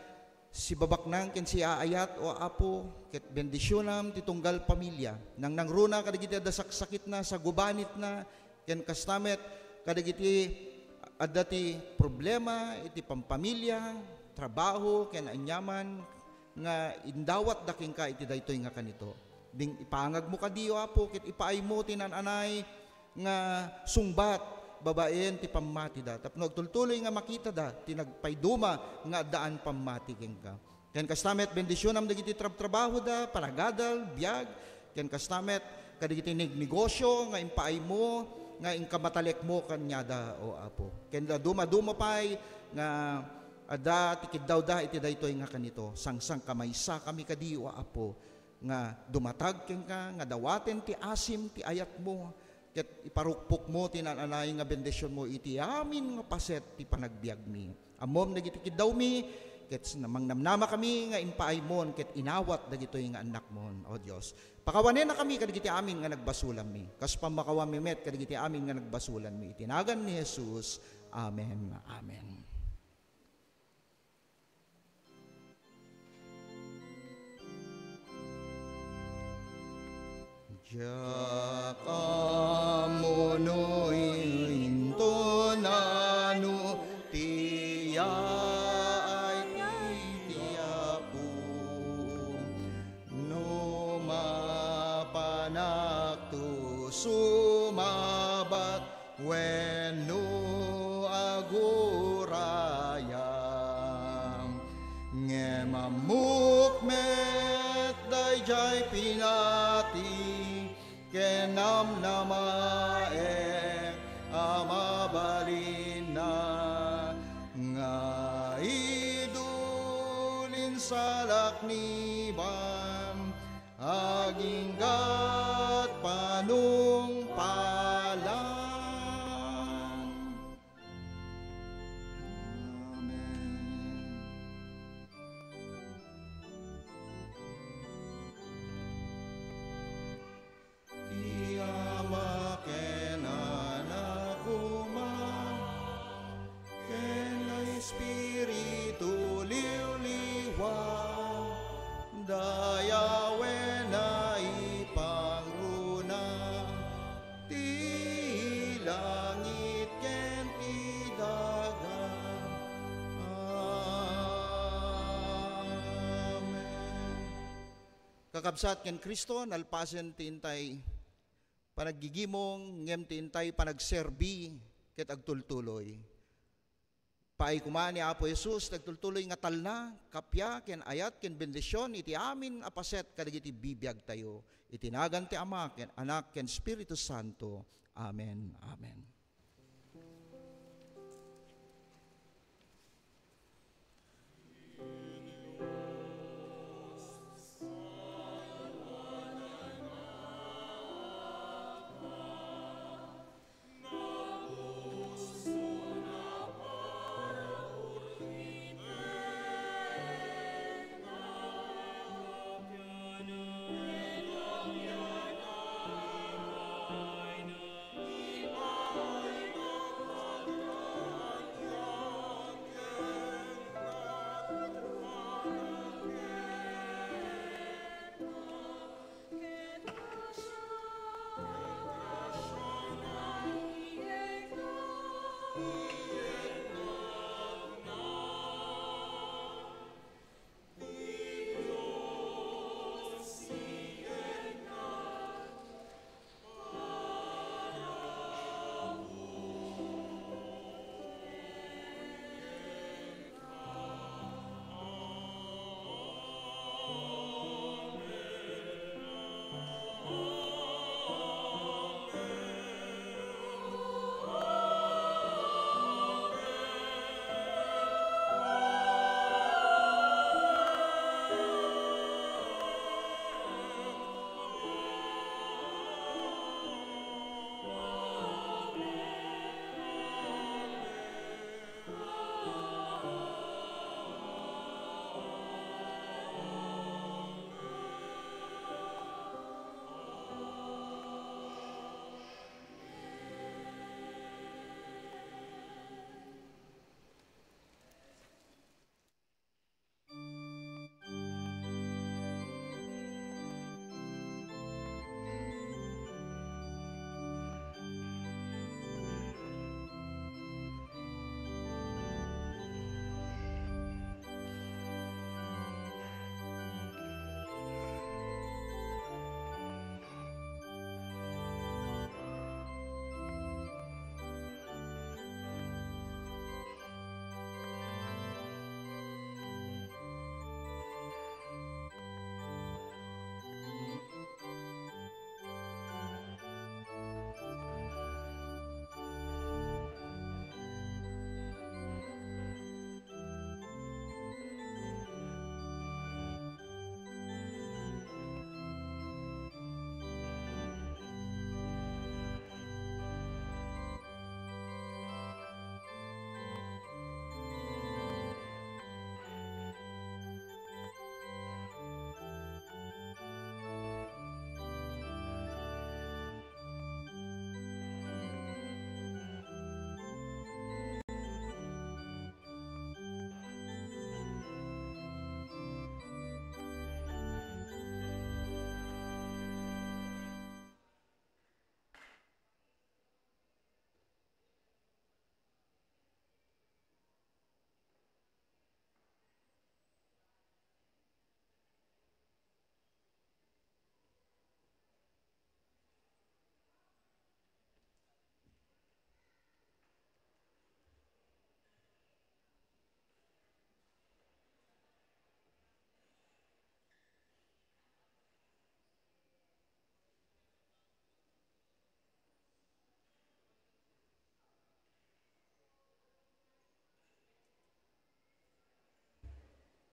sibabaknang ken siaayat, O Apo, ket bendisionam ti tunggal pamilia. Nangnangruna kadagiti adda saksakitna, sagubanitna, ken kasta met kadagiti adda ti problema iti pampamilia, trabaho, ken aniaman nga indawatda kenka iti daytoy nga kanito. Ding ipangagmo kadi, O Apo, ket ipaaymo ti naan-anay nga sungbat babaen ti pammatida tapno agtultuloy nga makitada ti nagpaiduma nga addaan pammati kenka. Ken kasta met, bendisionam dagiti trabtrabahoda, panagadal, biag, ken kasta met, kadagiti negnegosio nga impaaymo nga inka matalekmo kaniada, O Apo. Ken dadumaduma pay nga adda ti kiddawda iti daytoy nga kanito. Sangsangkamaysakami kadi, O Apo, nga dumatag kenka, nga dawaten ti asim ti ayatmo, ket iparukpokmo ti naan-anay nga bendisionmo iti amin nga paset ti panagbiagmi. Ammom dagiti kiddawmi, ket mangnamnamakami nga impaaymon ket inawat dagitoy nga annakmon, O Dios. Pakawanennakami kadagiti amin nga nagbasolanmi, kas pammakawanmi met kadagiti amin nga nagbasolanmi. Iti nagan ni Jesus. Amen. Amen. Diak ammo no inton ano ti yaay ti Apo, no mapanakto sumabat wenno agurayam. Ngem ammok met daydiay pinati ken namnamaek a mabalinna nga idul insalakniban. Aginggat panungpalan. Amen. Ti Ama ken Anak koma ken Espiritu Liwliwa, dayawen a ipangruna ti langit ken ti daga. Amen. Kakabsat ken Cristo, nalpasen ti intay panaggigimong, ngem ti intay panagserbi ket agtultuloy. Paay koma ni Apo Jesus ti agtultuloy nga talna, kappia, ken ayat, ken bendision iti amin a paset kadagiti bibiagtayo. Iti nagan ti Ama, ken Anak, ken Espiritu Santo. Amen. Amen.